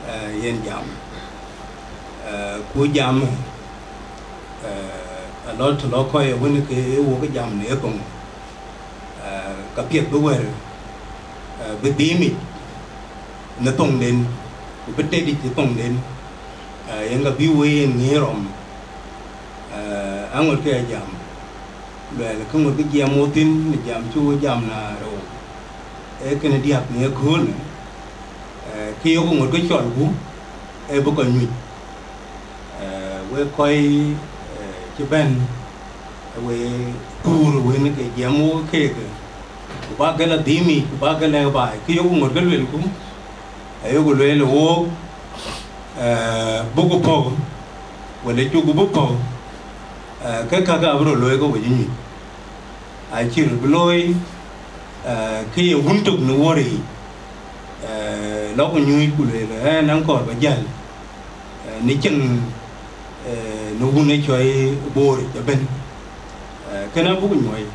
eh, yen jam. Eh, ku jam, eh, alɔ të lɔ kɔc wën ke wo ke jam në thoŋ, eh, ka piɛth bï wɛ̈ɛ̈r, eh, bï dhiim yic në thoŋden, ku bï tet yic ë thoŋden, eh, yen ka bï wëi en ŋiëër rɔm, eh, aŋot ke jam, luɛɛl ke ŋot ke jiɛɛm wo thïn në jam cï wo jam na rou, ee kënë diäk në ëköölë, eh, ke yok ŋot ke cɔlku, ee bï kɔc nyuc. Eh, wek kɔc, eh, cï bɛ̈n, we thuur wën ke jiɛɛm wok keek, ku bä ke lɔ dhiim yic, ku bä ke lɛ̈k baai, ke yok ŋot ke luelku, ayoku lueel ë wook, eh, buk pɔ̈k, wala cuk bï pɔ̈k, eh, ke käkë abï röt looi ke we cï nyuc. Acï röt bï looi, eh, ke ye wun tök në wuɔ̈r yiic, eh, lɔ ku nyuc ku lueel, eh, ɛn kɔɔr bä jäl, eh, në cieŋ, eh, në wun ë cɔi Booric ëbɛ̈n. Eh, kënë abuk nyuɔɔc,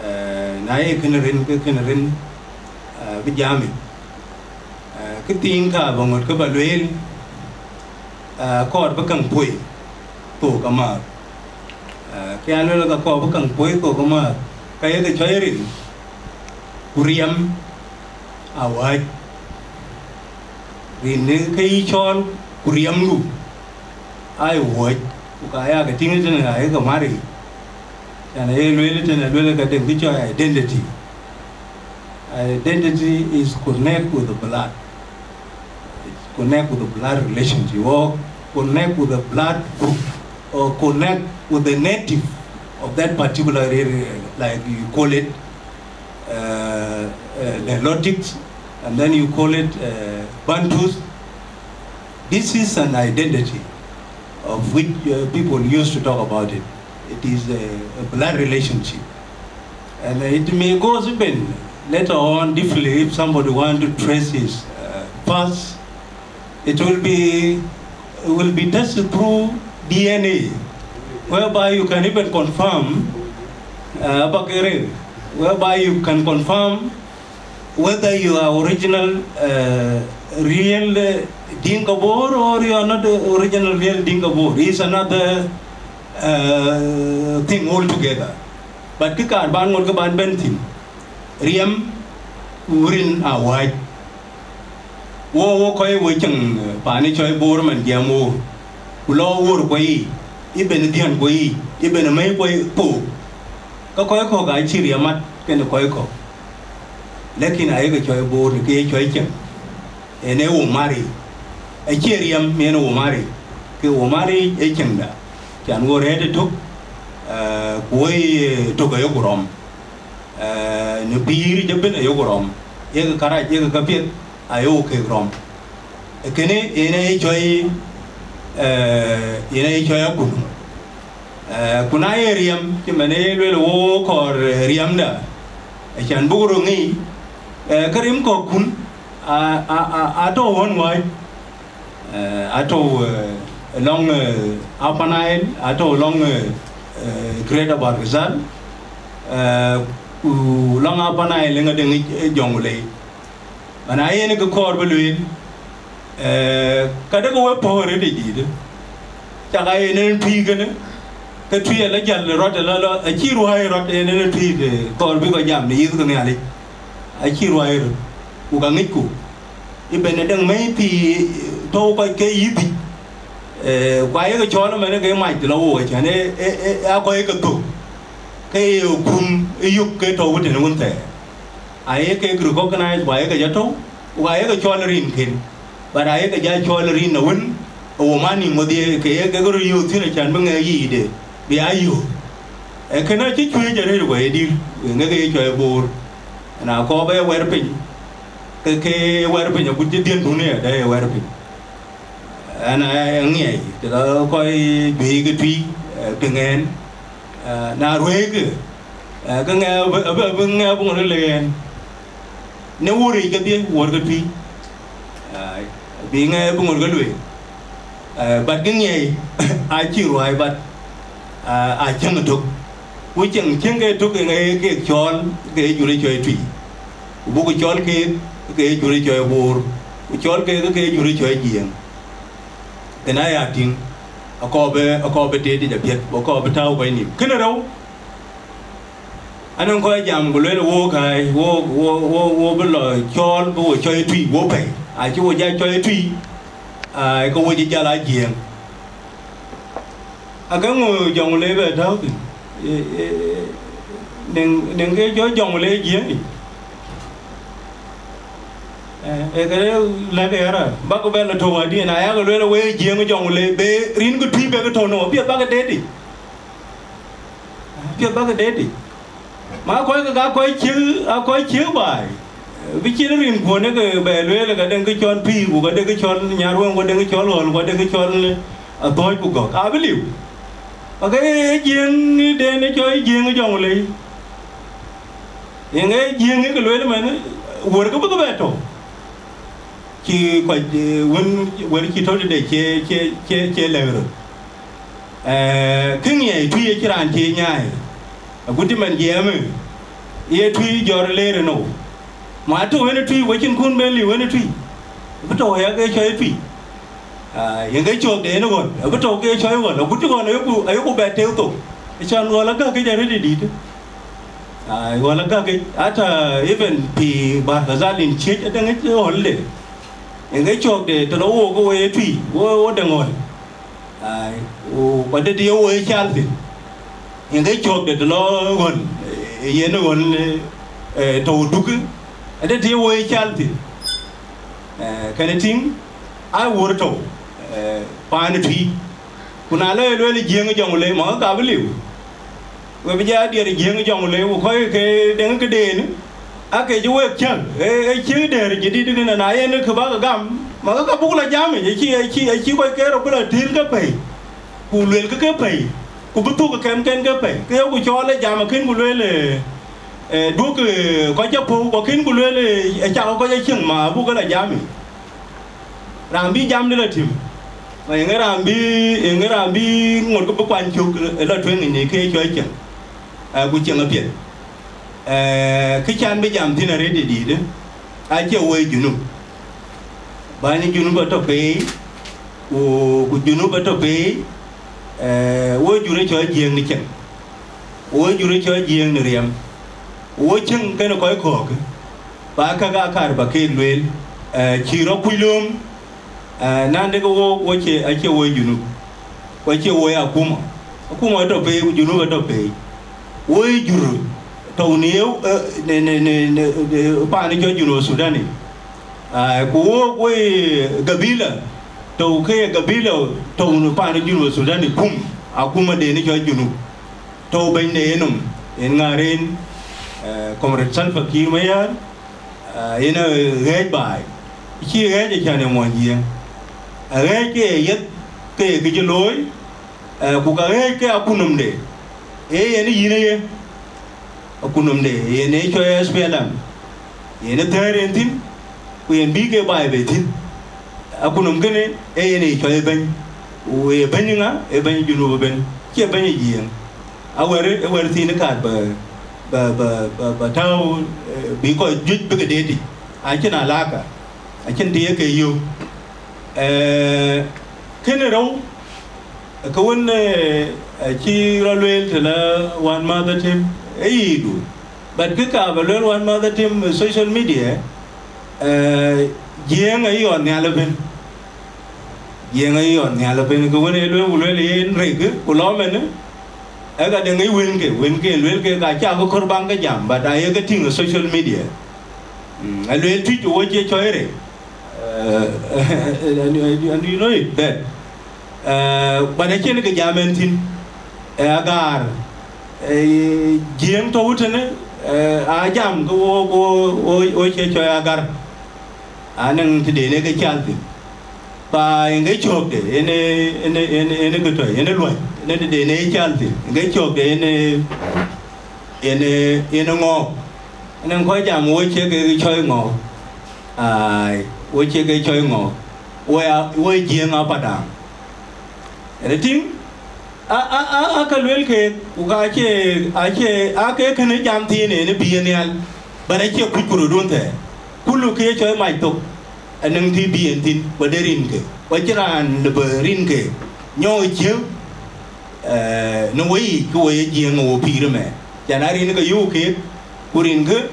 eh, na ye kënë rin, ke kënë rin, eh, bï jam yic. Eh, kë thiin ka bä ŋöt kë bä lueel, eh, kɔɔr bï käŋ puɔi thok amääth. Eh, kë an lueel ka kɔɔr bï käŋ puɔi thok amääth, ka ye ke cɔi rin, ku riɛm awääc. Rin në ke yï cɔɔl, ku riɛmdu aa ye wuɔ̈c. Ku ka ya ke tïŋ tënë, aye ke mari. Yan aye lueel tënë, lueel ka den kë cɔl identity. Identity is connect with the blood. It's connect with the blood relationship, or connect with the blood group, or connect with the native of that particular area, like you call it, uh, uh, Nilotics, and then you call it, uh, Bantus. This is an identity of which, uh, people used to talk about it. It is a, a blood relationship. And it may go even later on deeply if somebody want to trace his, uh, past. It will be, it will be tested through D N A, whereby you can even confirm, uh, bakere, whereby you can confirm whether you are original, uh, real, uh, Dinka Bor, or you are not the original real Dinka Bor. It's another, uh, thing altogether. But kë kaar ban ŋot kë ban bɛ̈n thïn, riɛm, ku rin awääc. Wo, wo kɔc wo ceŋ, eh, paan ë cɔl Bor man jiɛɛm wo, ku lɔ wuur kuɔ yiic, ibɛn dhiën kuɔ yiic, ibɛn mɛ̈i kuɔ thook, ke kɔc kɔ̈k acï riɛm mat kenë kɔc kɔ̈k. Lakin ayek cɔl Bor në kë ye cɔl ceŋ, en ee wo mari, acie riɛm en wo mari, ke wo mari ee ceŋda, can wo rɛ̈ɛ̈t ëtök, eh, ku woi, eh, tök ayeku rɔm. Eh, në pïïr jɔ bën ayeku rɔm, yek kärac, yek käpiɛth ayeku kek rɔm. Ee kënë en aye cɔl, eh, en aye cɔl akun. Eh, ku na ye riɛm, cï man ee lueel wo kɔɔr, eh, riɛmda, acan buk röt ŋic, eh, ke rim kɔ̈kkun a, a, a, atɔ̈u ɣɔn wääc. Eh, atɔ̈u, eh, lɔŋ, eh, Upper Nile, atɔ̈u lɔŋ, eh, eh, Greater Bahr el Ghazal, eh, ku lɔŋ Upper Nile ŋa de ŋic, eh, Jonglei. Mana yen kë kɔɔr bï lueel, eh, ka de ke we pɔ̈k rëëc dïït, cak a yen en tui kënë, ke tui ala jäl rɔt ala lɔ, acï ruääi rɔt en en tui, eh, kɔɔr bï kɔc jam në yith ke Nhialic, acï ruääi rɔt, ku ka ŋicku. Ibɛn ë däŋ mɛ̈i thii tɔ̈u kɔc ke yïdhic, eh, ku ayek cɔɔl ëmɛn ke mac lɔ wook, acän ë, ë, ë, ë akɔc ke thök, ke ye kum ë yök ke tɔ̈u tënë wën thɛɛr. Ayek kek recognize, ku ayek jɔ tɔ̈u, ku ayek cɔɔl rinken, but ayek jɔ cɔɔl rin awën, ë wo man nïm wedhie, ke ye kek röt yöök thïn, acän bï ŋɛk yiicde, bï aa yöök. Ee kënë acï cuëëc arëët, ku ye dïr, wek ŋɛk ye cɔl Bor, na kɔɔr bɛ wɛ̈r piny. Ke, ke wɛ̈r piny agut cï dhiëndun ë ada ye wɛ̈r piny. Ɛn aŋiɛc, të lɔ kɔc juëc ke tui, eh, piŋ ɛn, eh, na ruëëkë, eh, ke ŋɛk abï, abï, abï ŋɛk abï ŋot le ɛn. Në wuur yic kedhie, wuɔ̈r ke tui. Ai, bï ŋɛk abï ŋot ke lueel. Eh, but kë ŋiɛc, acï ruääi, but, ah, acäŋ ëtök. Ku cieŋ, cieŋ ke tök ë ŋa ye kek cɔɔl, ke ye jur ë cɔl tui. Ku buk cɔl keek, ke ye jur ë cɔl Bor. Ku cɔl keek, ke ye jur ë cɔl Jiëëŋ. Kënë aya tïŋ, akɔɔr bë, akɔɔr bë teet yic apiɛth, ku akɔɔr bë tääu kɔc nïïm. Kënë rou, anɔŋ kɔc jam ku lueel, wo kääc, wo, wo, wo, wo bï lɔ cɔɔl, bï wo cɔl tui, wo pɛ̈i. Acï wo jal cɔl tui, aa, ke wo jɔ jal aa Jiëëŋ. Ake ŋö Jonglei bɛ tääu thïn? Ee, ee, nɛŋ, nɛŋ ke jɔ Jonglei Jiëëŋ yic. Ee, ee, këde lɛ̈k ë raan, bäk bɛ lɔ tɔ̈u adï, na yak lueel we Jiëëŋ Jonglei, be rin ke tui bek tɔ̈u në, apiɛth bäk deet yic. Apiɛth bäk deet yic. Ma kɔc ke ka kɔc ciëk, a kɔc ciëk baai. Bï cïn rinkuɔn ë ke bɛ lueel, ka deŋ kë cɔl pïïr, ku ka deŋ kë cɔl nyarweŋ, ku ka deŋ kë cɔl ɣɔ̈l, ku ka deŋ kë cɔl athɔ̈ɔ̈c ku gɔ̈k, abï liu. Ake ye Jiëëŋ den ë cɔl Jiëëŋ Jonglei. Yeŋ ee Jiëëŋ ë ke lueel ëmɛn, wär ke bï ke bɛ tɔ̈u. Cï kɔc, eh, wën, wër cï tɔ̈u tëde cie, cie, cie, cie lɛ̈k röt. Eh, kë ŋiɛc tui acï raan cie nyaai. Agut cï man jiɛɛmë, ye tui jɔt leer ënou. Ma tɔ̈u en ë tui, wecin kun ben liu en ë tui. Bï tɔ̈u aya ke cɔl tui. Ah, yen ke cɔɔk de en ɣɔn, abï tɔ̈u ke cɔl ɣɔn. Agut cï ɣɔn ayoku, ayoku bɛ tëëk thok. Acän ɣɔn agäk ke jɔ rëëc dïït. Ai, ɣɔl agäk yic, ata even pïïr Bahr el Ghazal in ciëc adeŋ yic ɣɔl de. Yen ke cɔɔk de, të lɔ wook ke wo ye tui, wo, wo deŋ ɣɔl. Ai, ku, ku adï tï ye wo ye cal thïn. Yen ke cök de të lɔ ɣön, eh, yen ɣön, eh, eh, tɔ̈u duk, adï tï ye wo ye cal thïn. Eh, kënë tïŋ, aa wor tɔ̈u, eh, paan ë tui. Ku na lɔ ye lueel Jiëëŋ ë Jɔŋlei, ma ka bï liu. We bï jɔ diɛɛr Jiëëŋ ë Jɔŋlei, ku kɔc ke deŋ këden, ake cï wek cäk, e, e cï dɛ̈ɛ̈r jadid kënë, na yen kë bäk gam, ma ke ka buk lɔ jam yic, acï, acï, acï kɔc ke rɔt bï lɔ tël ke pɛ̈i, ku luelkï ke pɛ̈i, ku bï thuk kɛmken ke pɛ̈i. Ke yeku cɔɔl ë jam akën ku lueel, e, e, duökï, e, kɔc apou, ku akën ku lueel, e, e, cak kɔc acieŋ, ma abuk ke lɔ jam yic. Raan bï jamdï lɔ tïm, ma eeŋë raan bï, eeŋë raan bï ŋot ke bï kuany cök ë lɔ tueŋ yic në kë cɔl cieŋ, aa, ku cieŋ apiɛth. Ee, kë can bï jam thïn arëët ë dïïtë, acie woi Junub. Bäny Junub atɔ̈ peei, ku, ku Junub atɔ̈ peei, ee, woi jur ë cɔl Jiëëŋ në cieŋ, woi jur ë cɔl Jiëëŋ në riɛm, woi cieŋ kenë kɔc kɔ̈ɔ̈k, ba käk aa kaar ba keek lueel, ee, cï rɔt kuc lööm, ee, na dek wo, wo cie, acie woi Junub, ku acie woi akuma. Akuma atɔ̈ peei, ku Junub atɔ̈ peei. Woi jur tɔ̈u në, ee, në, në, në, në, në paan cɔl Junub Sudan yic. Aa, ku wo, woi gabila, tɔ̈u ke ye gabila tɔ̈u në paan Junub Sudan yic, kum, akuma den cɔl Junub. Tɔ̈u bɛ̈nyde yenɔm, yen ŋäär en, ee, Comrade Salva Kiir Mayar, ee, yen a ɣɛɛc baai, cï ɣɛɛc ë cän ë muɔny Jiëëŋ. Aɣɛɛc ke ye yeth ke ye kë cï looi, ee, ku ka ɣɛɛc ke akunɔmde, ee yen yïn ë ye. Akunɔmde yen ë cɔl S P L M, yen ë thɛɛr en thïn, ku yen bï ke baai bei thïn. Akunɔm kënë ee yen ë cɔl ë bɛ̈ny, ku ee bɛ̈ny ŋa? Ee bɛ̈ny Junub ëbën, cie bɛ̈ny ë Jiëëŋ. Awär, ë wär thiin ë kaar bä, bä, bä, bä, bä tääu, ee, bï kɔc juëc bï ke deet yic, acïn alaka, acïn të ye ke yök. Ee, kënë rou, ke wën, ee, acï rɔt lueel të la wänmäth Atem, ee yiidu. But kë ka bä lueel wänmäth Atem, ee, social media, ee, Jiëëŋ ayï ɣɔn nhial ëbën. Jiëëŋ ayï ɣɔn nhial ëbën, ke wën ee lueel, ku lueel yen rek, ku lɔ mɛn, ee ka deŋ ë wënke, wënke lueel ke ka cä ke kɔ̈r baŋ ke jam, but aye ke tïŋ ë social media. Mm, alueel Tuic, wo cie cɔl rek. Uh, and, and, and you know it, that, uh, but acïn kë jam en thïn, ee, agaar, ee, Jiëëŋ tɔ̈u tënë, ee, aa jam ke wo, wo, wo, wo cie cɔl agar, anɛŋ tëden ee ke cal thïn. Pa yen ke cökde, yen ee, yen ee, yen ee, yen ee kë tɔ̈, yen ee luɔi, yen ee tëden ee cal thïn, yen ke cökde, yen ee, yen ee, yen ee ŋɔɔk. Anɛŋ kɔc jam, wo cie ke cɔl ŋɔɔk. Ai, wo cie ke cɔl ŋɔɔk. Wo ya, wo Jiëëŋ Apadaŋ. Ënë tïŋ, a, a, a, a ka luel keek, ku ka cie, acie, a ke kënë jam thïn ënë bï yen nhial. But acie kuc ku röt wun thɛɛr. Kulu kë ye cɔl mac thok, anɛŋ tï bï yen thïn, ku de rinke. Ku acïn raan lë bï rinke nyɔɔk ciëëu, ee, në wo yic, ke wo ye Jiëëŋ wo pïïr ëmɛn. Can a rin ke yöök keek, ku rinke,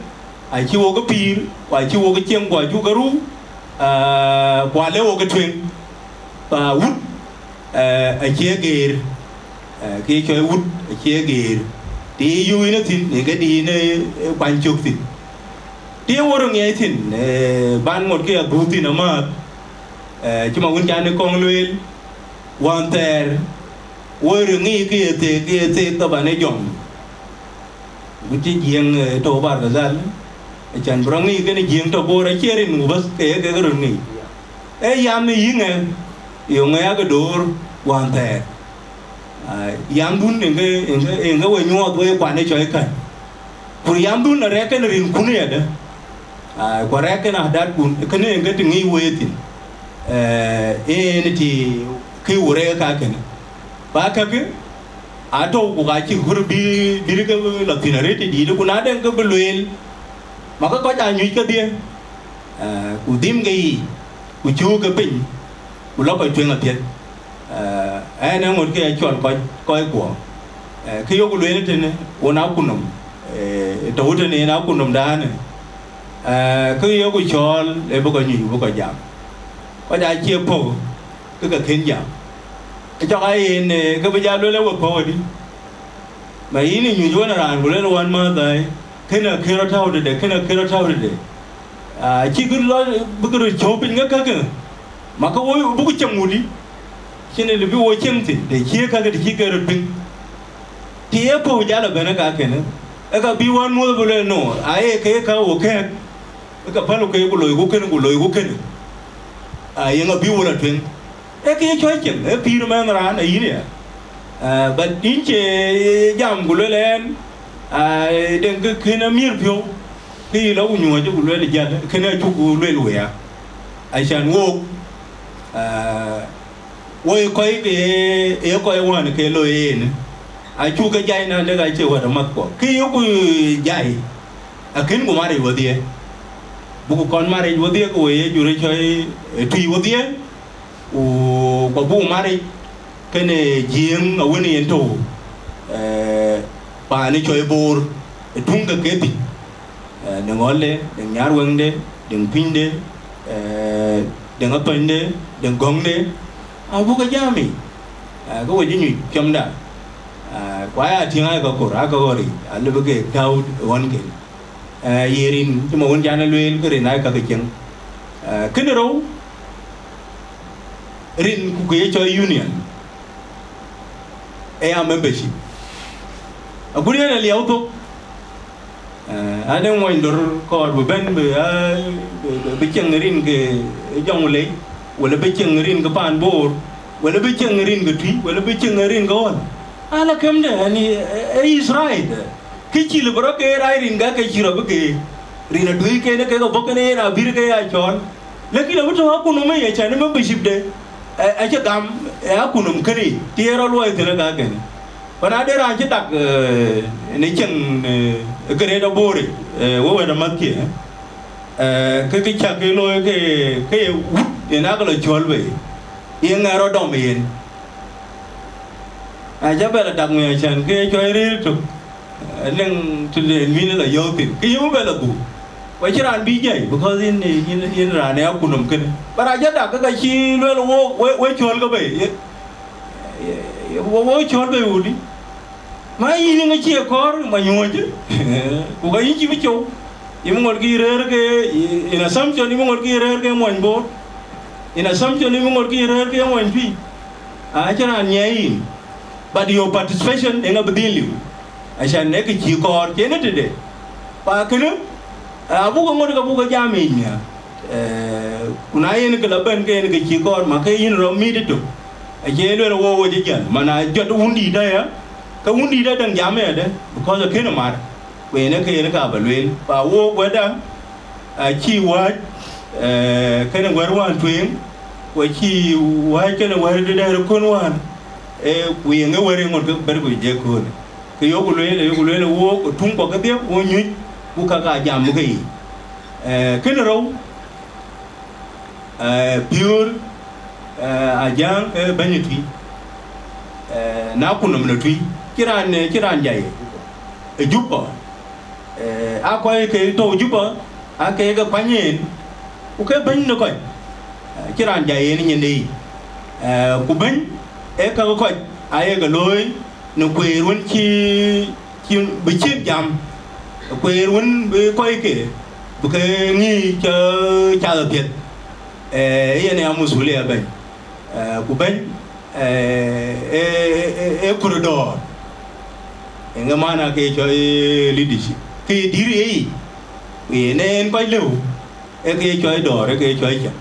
acï wok ë pïïr, ku acï wok ë cieŋ, ku acuk ke ruu, aa, ku ale wok ë tueŋ. Pa wut, ee, acie geer, ee, kë cɔl wut acie geer. Të ye yöök yïn ë thïn, ë ke dï yïn ë, ë kuany cök thïn. Të ye wo röt ŋiɛc thïn, ee, ban ŋot ke adhuur thïn amääth, ee, cï ma wën can ë kɔŋ lueel, wään thɛɛr, wo röt ŋic ke ye theek, ke ye theek thaban ë jɔŋ. Ku cï Jiëëŋ, ee, tɔ̈u Bargazal, acan bï rɔt ŋic kënë Jiëëŋ tɔ̈ Bor, acie rin ku bäth ke ye kek röt ŋic. Ee yam ë yïŋë, yöŋë yak door wään thɛɛr. Aa, yamdun ëŋë, ëŋë, ëŋë we nyuɔɔth we kuan ë cɔc kän. Ku yamdun arɛɛk kënë rinkun yadë. Aa, ku arɛɛk kënë ahdatkun, kënë ëŋë të ŋic we thïn. Ee, en të kë wurë ka kënë. Ba kakë, atɔ̈u ku ka cï kɔɔr bï, bï ke lɔ thïn arëët ë dïït, ku na dɛŋ ke bï lueel, ma ke kɔc aa nyuc kedhie, ee, ku dhim ke yiic, ku cöök ke piny, ku lɔ kɔc tueŋ apiɛth. Ee, ɛn ë ŋot ke acɔl kɔc, kɔc kuɔ. Ee, kë yok lueel tënë, ɣön akunɔm, ee, tɔ̈u tënë yen akunɔm daanë. Ee, kë yok cɔɔl, ee bï kɔc nyuc, bï kɔc jam. Kɔc aa cie pɔ̈k, ke ke kën jam. Cɔk a yen, eh, ke bï ja luel ë we pɔ̈u adï. Ma yïn ë nyuc wën raan, ku luel wän mäth ai, kënë akëër rɔt tääu tëde, kënë akëër rɔt tääu tëde. Ah, cï kë lɔ bï kë röt cɔ̈u piny ŋa kakë. Ma ke wo buk cieŋ wudï. Cïn ë lëbï wo cieŋ thïn, të cï kakë të cï ke röt piŋ. Të ye pɔ̈u jal ëbɛ̈n ë kakënë, ë ka bï wän muɔ̈th bï luel no, aye ke ka wo kɛ̈ɛ̈k. Ë ka päl ke ku loi ku kënë, ku loi ku kënë. Ah, yeŋa bï wo la tueŋ. Ee kë ye cɔl cieŋ, ee pïïr mɛnh raan ayïn ya. Ah, but yïn cie jam ku luel ɛn, ah, deŋ kë kën amiëër piɔ̈u, kë yï lɔ ku nyuɔɔc ku luel jäl, kënë acuk luel wëya. Acan wook, ah, wo ye kɔc ke ye, ye kɔc wään ke looi yen, acuk ke jai na dek acie wɛ̈t amathkuɔ. Kë yeku jai, akën ku maric wedhie. Buku kɔn maric wedhie, ku we ye jur cɔi, eh, tui wedhie. Ku kɔ buk maric kënë Jiëëŋ awën yen tɔ̈u, eh, paan ë cɔi Boor, ë tuŋ ke ke thïn, eh, deŋ ɣɔ̈lde, deŋ nyarweŋde, deŋ pinyde, eh, deŋ athɔnyde, deŋ gɔ̈ŋde, abuk ke jam yic, eh, ke we cï nyuc piɔmda, eh, ku aya tïŋ aa ka kor, aa ka ɣɔ̈ric, alëbï ke tääu ɣɔ̈nken. Eh, ye rin cï ma wën can ë lueel, ke rin aa ka ke cieŋ. Eh, kënë rou, rin ku ke ye cɔl union, ë ya membership. Agut yen aliau thok, eh, ade muɔny dor kɔɔr bï bɛ̈n bï, ah, bï, bï, bï cieŋ rin ke Jɔŋlei, wala bï cieŋ rin ke paan Boor, wala bï cieŋ rin ke Tui, wala bï cieŋ rin ke ɣɔn. Ala kemde, yani, eh, eh, is right. Kë cï lëu bï rɔt ke rac rin ka ke cï rɔt bï ke, rin aduëëc ken ke ke bɔ̈ kënë yen abïr ke ya cɔɔl. Lakin abï tɔ̈ akunɔm ë ye cän ë membership de, eh, acï gam, eh, akunɔm kënë, të ye rɔt luɔi thïn ë ka kënë. Ku na de raan cï dak, eh, në cieŋ, eh, Greater Boor, eh, we wɛ̈t amathkiɛ, eh, ke kë cak ke looi ke, ke ye wut, yen ake lɔ cɔl bei, ye ŋɛɛr rɔt dɔm yen. Aca bɛ la dak miɔɔc cän ke cɔi rëër tök, eh, leŋ të le mïn la yɔ̈ɔ̈k thïn, ke yïn bɛ la dhuk. Ku acïn raan bï jai, because yïn, yïn, yïn raan ë akunɔm kënë. But aca dak ke ka cï luel wo, we, we cɔl ke bei, ye, ye, ye, wo, wo cɔl bei wudï. Ma yïn ŋa cie kɔɔr, ma nyuɔ̈c, ku ka yïn cï bï cou. Yïn bï ŋot kï rëër ke, in assumption, yïn bï ŋot kï rëër ke muɔny Boor. In assumption, yïn bï ŋot kï rëër ke muɔny Tui. Acïn raan nyiɛɛi yïn. But your participation ë ŋa bï dhil liu? Acan ë kë cï kɔɔr cïn ë tëde. Pa kënë, abuk ŋot ke buk jam yic nhial. Eh, ku na yen kë la bɛ̈n ke yen kë cï kɔɔr, ma ke yïn rɔt mïït ëtök. Acie luel wo wo cï jäl, man a jɔt wundït aya, ke wundït adäŋ jam ëyadɛ̈, because akënë mar. Ku yen ë ke yen ka bä lueel, pa wo wɛ̈tda, acï wääc, eh, kënë wɛ̈t wään tueŋ, ku acï wääc kënë wɛ̈t dɛ̈ dɛ̈ röt kön wään, eh, ku yeŋ ë wɛ̈t ë ŋot ke bɛ̈t ku jek köölë. Ke yoku lueel, yoku lueel, wook, tuŋ kɔ̈k kedhie, wo nyuc, ku ka ka jam ke yic. Eh, kënë rou, eh, piöör, eh, Ajaŋ, eh, bɛ̈ny ë Tui. Eh, na kun nɔm në Tui, cï raan, eh, cï raan jai ë Juba. Eh, a kɔc ke tɔ̈u Juba, a ke ke kuany en, ku ke bɛ̈ny në kɔc. Eh, cï raan jai en nyin de yic. Eh, ku bɛ̈ny, ee ka kɔc, a ye ke looi, në kueer wën cï, cï bï cïk jam, kueer wën bï kɔc ke, bï ke ŋic cä cath apiɛth, eh, yen ë ya masulia bɛ̈ny. Eh, ku bɛ̈ny, eh, e, e, e, e koridor, eŋë maana ke cɔl leadership. Ke dïr ye yic, ku yen en kɔc lëu, ee ke cɔl dɔ̈ɔ̈r, ee ke cɔl cieŋ.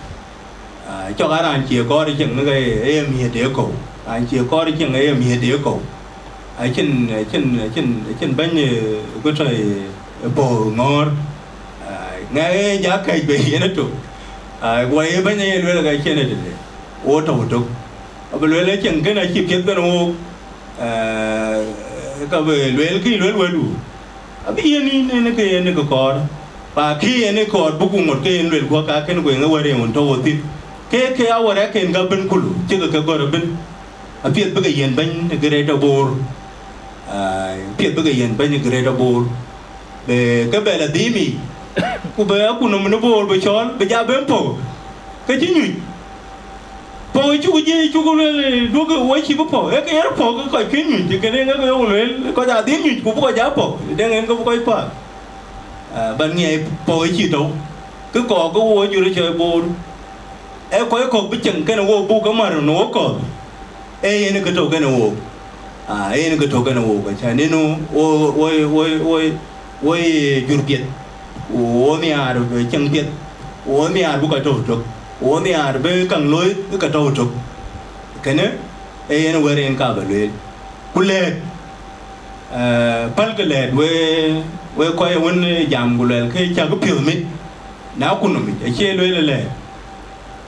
Ah, cɔk a raan cie kɔɔr cieŋ ke ye miëët ë kɔ̈u. Raan cie kɔɔr cieŋ ke ye miëët ë kɔ̈u. Acïn, acïn, acïn, acïn bɛ̈ny, eh, ku tɔ̈, eh, puɔ̈u ŋɔ̈ɔ̈r. Ah, ŋɛk ë ja kɛ̈c bei yen ëtök. Ah, guɔ ye bɛ̈ny aye lueel ka cïn ë tëde. Wo tɔ̈u ëtök. Abï lueel ë cieŋ kënë acï piɛth bɛ̈n wook. Eh, ka bï lueel kï lueel wëdu. Abï yen yïn en ke yen ke kɔɔr. Pa kï yen kɔɔr buku ŋot ke yen luel guɔ ka kën ku eŋë wɛ̈t en wën tɔ̈u wo thïn. Ke, ke a wɛ̈t ë ken ka bën kulu, cï ke ke gɔ̈r ëbën. Apiɛth bï ke yen bɛ̈ny Greater Boor. Ai, apiɛth bï ke yen bɛ̈ny Greater Boor. Bë ke bɛ la dhim yic. Ku bë akun nɔm në Boor bï cɔɔl, bï ja ben puɔ̈u. Ke cï nyuc. Pɔ̈k ë cuk jiëc, cuk lueel, duɔ̈kkë wɔ cïï bï pɔ̈k, ee ke yen pɔ̈k ke kɔc kë nyuc, kënë ŋa ke yök lueel, kɔc adhil nyuc, ku bï kɔc aa pɔ̈k, dɛ̈ŋ en ke bï kɔc päl. Ah, bän ŋiɛc pɔ̈k ë cïï tɔ̈u, kë kɔɔr ke wo jur ë cɔɔi Boor, ee kɔc kɔ̈k bï ceŋ kenë wo buk ke mär në wo kɔ̈th, ee yen ke tɔ̈u kenë wo. Ah, ee yen ke tɔ̈u kenë wo, ka cä nïn wo, wo, wo, wo, wo, wo ye jur piɛth, ku wo nhiaar bï ceŋ piɛth, ku wo nhiaar bï kɔc tɔ̈u tök, ku wo nhiaar bï käŋ looi ke ke tɔ̈u tök. Kënë ee yen wɛ̈t en ka bä lueel. Ku lɛ̈ɛ̈t, eh, pälkï lɛ̈ɛ̈t we, we kɔc wën jam ku luɛlkï cäkï piɔ̈th mit, na ku nɔm yic, acie lueel ë lɛ̈ɛ̈t.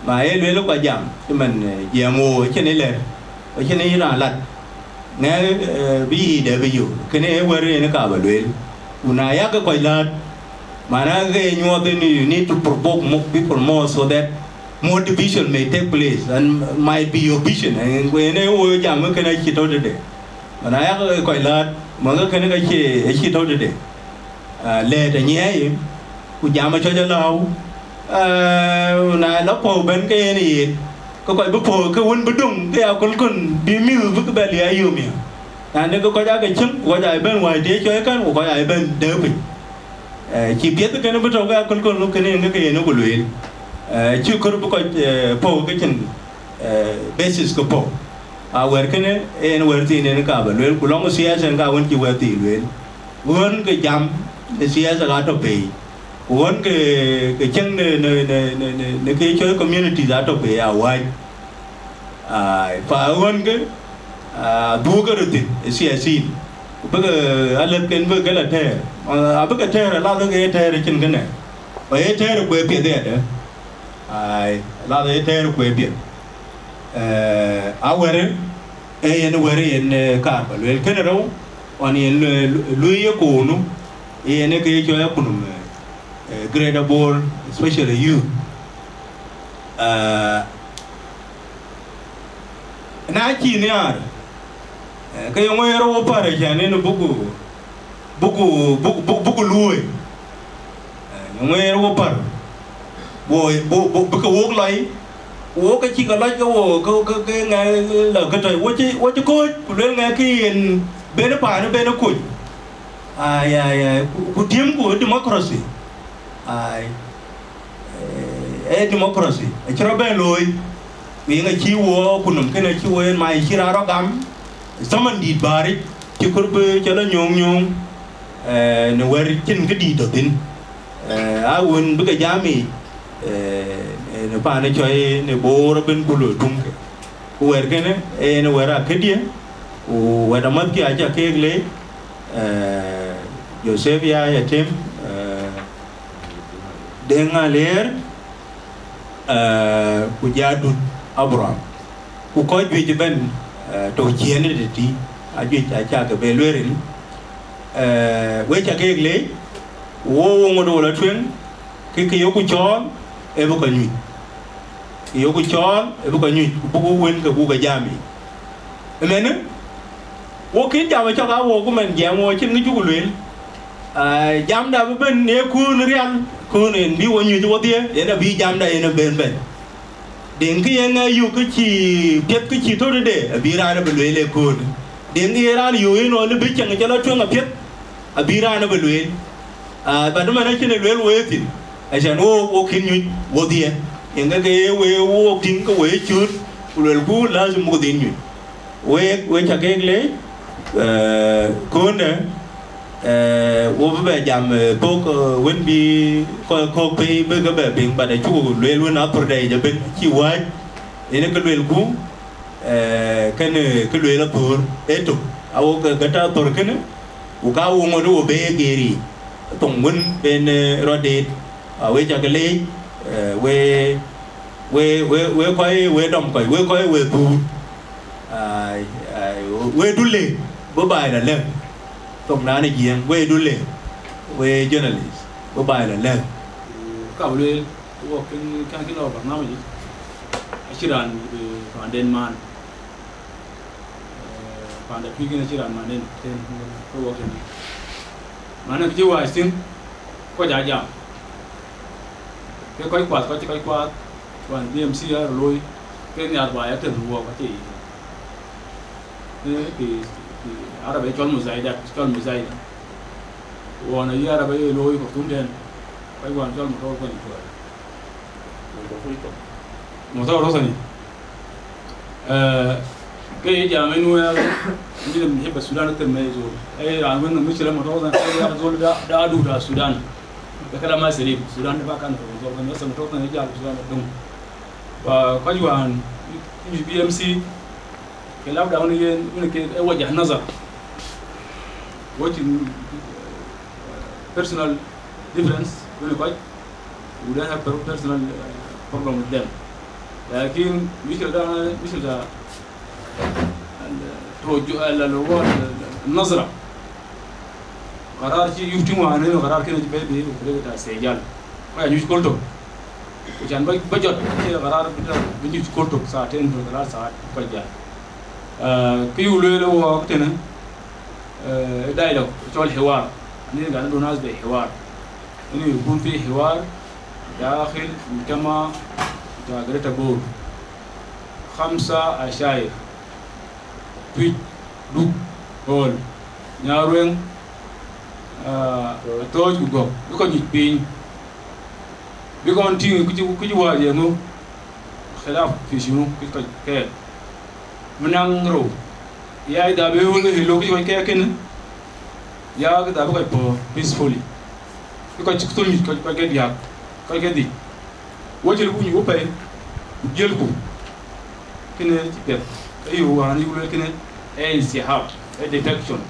Ma ye lueel kua jam, cï man, eh, jiɛɛm wo, acïn ë lɛ̈ɛ̈t, acïn ë raan lat. Ŋɛk, eh, bï yic dɛ bï yök, kënë ee wɛ̈t en ka bä lueel. Ku na yak kɔc läät, mana ke nyuɔɔth en, you need to provoke more people more so that more division may take place and might be your vision. And ku en ee wo jam kënë acï tɔ̈u tëde. Mana yak kɔc läät, ma ke kënë ka cie, acï tɔ̈u tëde. Ah, lɛ̈ɛ̈t anyiɛɛi, ku jam acɔc alääu. Ah, na la pɔ̈u bɛ̈n ke yen yen, ke kɔc bï pɔ̈u ke wën bï döŋ, ke ya köl kön bï mïth bï ke bɛ liɛɛr yom ya. Na de ke kɔc aa ke cieŋ, ku kɔc aa bɛ̈n wäi tëë cɔɔi kän, ku kɔc aa bɛ̈n dɛ̈ɛ̈u piny. Eh, cï piɛth kënë bï tɔ̈u ke ya köl kön, kënë yen ke ke yen ë ku lueel. Eh, cï kör bï kɔc, eh, pɔ̈u ke cïn, eh, basis ke pɔ̈u. A wɛ̈t kënë en wɛ̈t thiin en ka bä lueel, ku lɔŋ siasa en ka wën cï wɛ̈t thiin lueel. Ɣön ke jam në siasa ka tɔ̈ pei, ku ɣön ke, ke cieŋ në, në, në, në, në, në ke cɔɔi communities atɔ̈ pei awäc. Ai, pa ɣön ke, ah, dhuɔ̈k ke röt thïn ë siasin, ku bï ke alɛ̈thken bï ke la tɛ̈ɛ̈r. Ah, abï ke tɛ̈ɛ̈r, alath ke ye tɛ̈ɛ̈r ë cïn kënë, ku ye tɛ̈ɛ̈r ë kueer piɛth ëyadë. Ai, alath ye tɛ̈ɛ̈r ë kueer piɛth. Eh, a wɛ̈t, ee yen wɛ̈t yen, eh, kaar bä lueel kënë rou, ɣɔn yen lu-, lu-, luui ye koonu, yen ë ke ye cɔɔi akunum, eh, eh, Greater Bor, especially youth. Eh, na cï nhiaar, eh, ke yöŋ ë rou pär ë cän en buku, buku, buku, buku, buku luööi. Eh, yöŋ ë rou pär. Wo, wo, wo, bï ke wok lɔi, wo ke cï ke lɔc ke wo, ke, ke, ke ŋɛk la ke tɔ̈c, wo cï, wo cï kɔ̈ɔ̈c, ku luel ŋɛk ke yen ben paan ben kuc. Ai, ai, ai, ku, ku tiëmku democracy. Ai, eh, eh, democracy. Acï rɔt bɛ̈n looi. Ku yen acï wo ku nɔm kënë acï wo yen ma cï raan rɔt gam. Thaman dït bäär yic, cï kɔ̈r bï cɔl anyööŋ nyööŋ, eh, në wɛ̈t cïn kë dït tɔ̈ thïn. Eh, a wën bï ke jam yic, eh, eh, në paan ë cɔɔi në Boor ëbën ku loi tuŋ ke. Ku wɛ̈t kënë, eh, en wɛ̈t akëdië, ku wɛ̈t amäthkiɛ acä keek leec, eh, Joseph ya Yatim, eh, Deŋ Alier, eh, ku ja Dut Abraham. Ku kɔc juëc ëbɛ̈n, eh, tɔ̈ ciëën ë tëtï, ajuëc acä ke bɛ lueel rin, eh, we cä keek leec, ku wo wo ŋot wo la tueŋ, ke kë yoku cɔɔl, ee bï kɔc nyuc. Kë yoku cɔɔl, ee bï kɔc nyuc, ku buk wën ke buk ke jam yic. Ëmënë, wo kën jam ë cɔk aa wo ku mɛn jiɛɛm wo cïn kë cuk lueel. Ai, jamda bï bɛ̈n në köön rial, köön en bï wo nyuc wodhie, yen abï jamda yen ë ben bɛ̈n. Deŋ kë ye ŋɛk yök kë cï piɛth kë cï tɔ̈ tëde, abï raan ë bï lueel ë köönë. Deŋ kë ye raan yök en ɣɔn ë bï cäŋ cï lɔ tueŋ apiɛth, abï raan ë bï lueel. Ah, but man acïn ë lueel wee thïn, acän wo, wo kïn nyuc wodhie. Yen ke ke ye wee wo tïŋ ke wee cööt, ku luelku lazim wodhie nyuc. Wek, wek cä kek leec, eh, kööndë, eh, wo bï bɛ jam, eh, thok, eh, wën bï kɔc kɔ̈k pei bï ke bɛ piŋ, but acuk lueel wën athördɛ yic ëbën, acï wääc, yen ë kë luelku, eh, kën, eh, kë lueel athör ë tök, awo ke, ke tɔ̈ athör kënë, ku ka wo ŋot wo bë ye geer yiic, thoŋ wën ben, eh, rɔt deet, a we cä ke leec, eh, we, we, we, we kɔc, we dɔm kɔc, we kɔc, we thuur. Ai, ai, we du le, bï baai la lɛ̈k. Thok naan ë Jiëëŋ, we du le, we journalist, bï baai la lɛ̈k. Ka bï lueel, wok kën, kën kï lɔ barnamij, acï raan, eh, paanden maan. Eh, paanda tuic kën acï raan maan en, tën, ke wok tën. Maan en kë cï wac thïn, kɔc aa jam. Ke kɔc kuath, kɔc cï kɔc kuath, kuan B M C aa rɔt looi. Ke nhiar ba ya tël ruɔɔk acie yic. Ee, pi, pi Arab ë cɔl muzaidat, cɔl muzaida. Ɣɔn ayï Arab ë looi Khartoum tɛ̈n. Kɔc wään cɔl motor kɔny tuɔɔc. Motor rɔt thani. Ee, ke ye jam ënu ya, mimi hibba Sudan tem me zol. Ee, raan wën mishkila motor thani, ee, ya zol da, da adu da Sudan. Be kala ma selim, Sudan de ba kan motor thani, motor thani jal Sudan dum. Fa kɔc wään, B M C, ke labda wën yen, wën ke e wajah nazar. Watching, uh, personal difference, wën kɔc, we don't have per-, personal, uh, problem with them. Lakin, mishkila da, mishkila da, and, uh, to ju-, uh, la, la, what, uh, nazra. Qarar cï yuk tïŋ wään, ënë qarar kënë cï bɛ̈ɛ̈i bï rek ta sejal. Kɔc anyuc köl tök. Ku can ba, ba jɔt, cï qarar bï ta, bï nyuc köl tök, saatën tök, thalat saat, kɔc jal. Ah, kë yuk lueel wɔ tënë, eh, dialogue, cɔl hiwar. Ani gal du nas be hiwar. Ani yukun fi hiwar, dakhil, mujtama, ta Greater Bor. Khamsa ashair. Tuic, Duk, Ɣɔl, Nyarweŋ, ah, Atɔ̈ɔ̈c ku Gɔ̈k, bï kɔc nyuc piny, bï kɔn tïŋ kë cï, kë cï wäär ye ŋö, khilaf fi shunu, kë cï kɔc kɛɛk. Min naŋ rou, ya idha bï wël kë lok kë cï kɔc kɛɛk kënë, ya kë dha bï kɔc pɔ̈ɔ̈r peacefully, bï kɔc cï thöl nyuc kɔc, kɔc ke diäk, kɔc ke dhïc. Wo cï lëu ku nyuc wo pɛ̈i, ku jiëlku. Kënë cï piɛth. Ee yï wään yï lueel kënë, ee insihab, ee defection.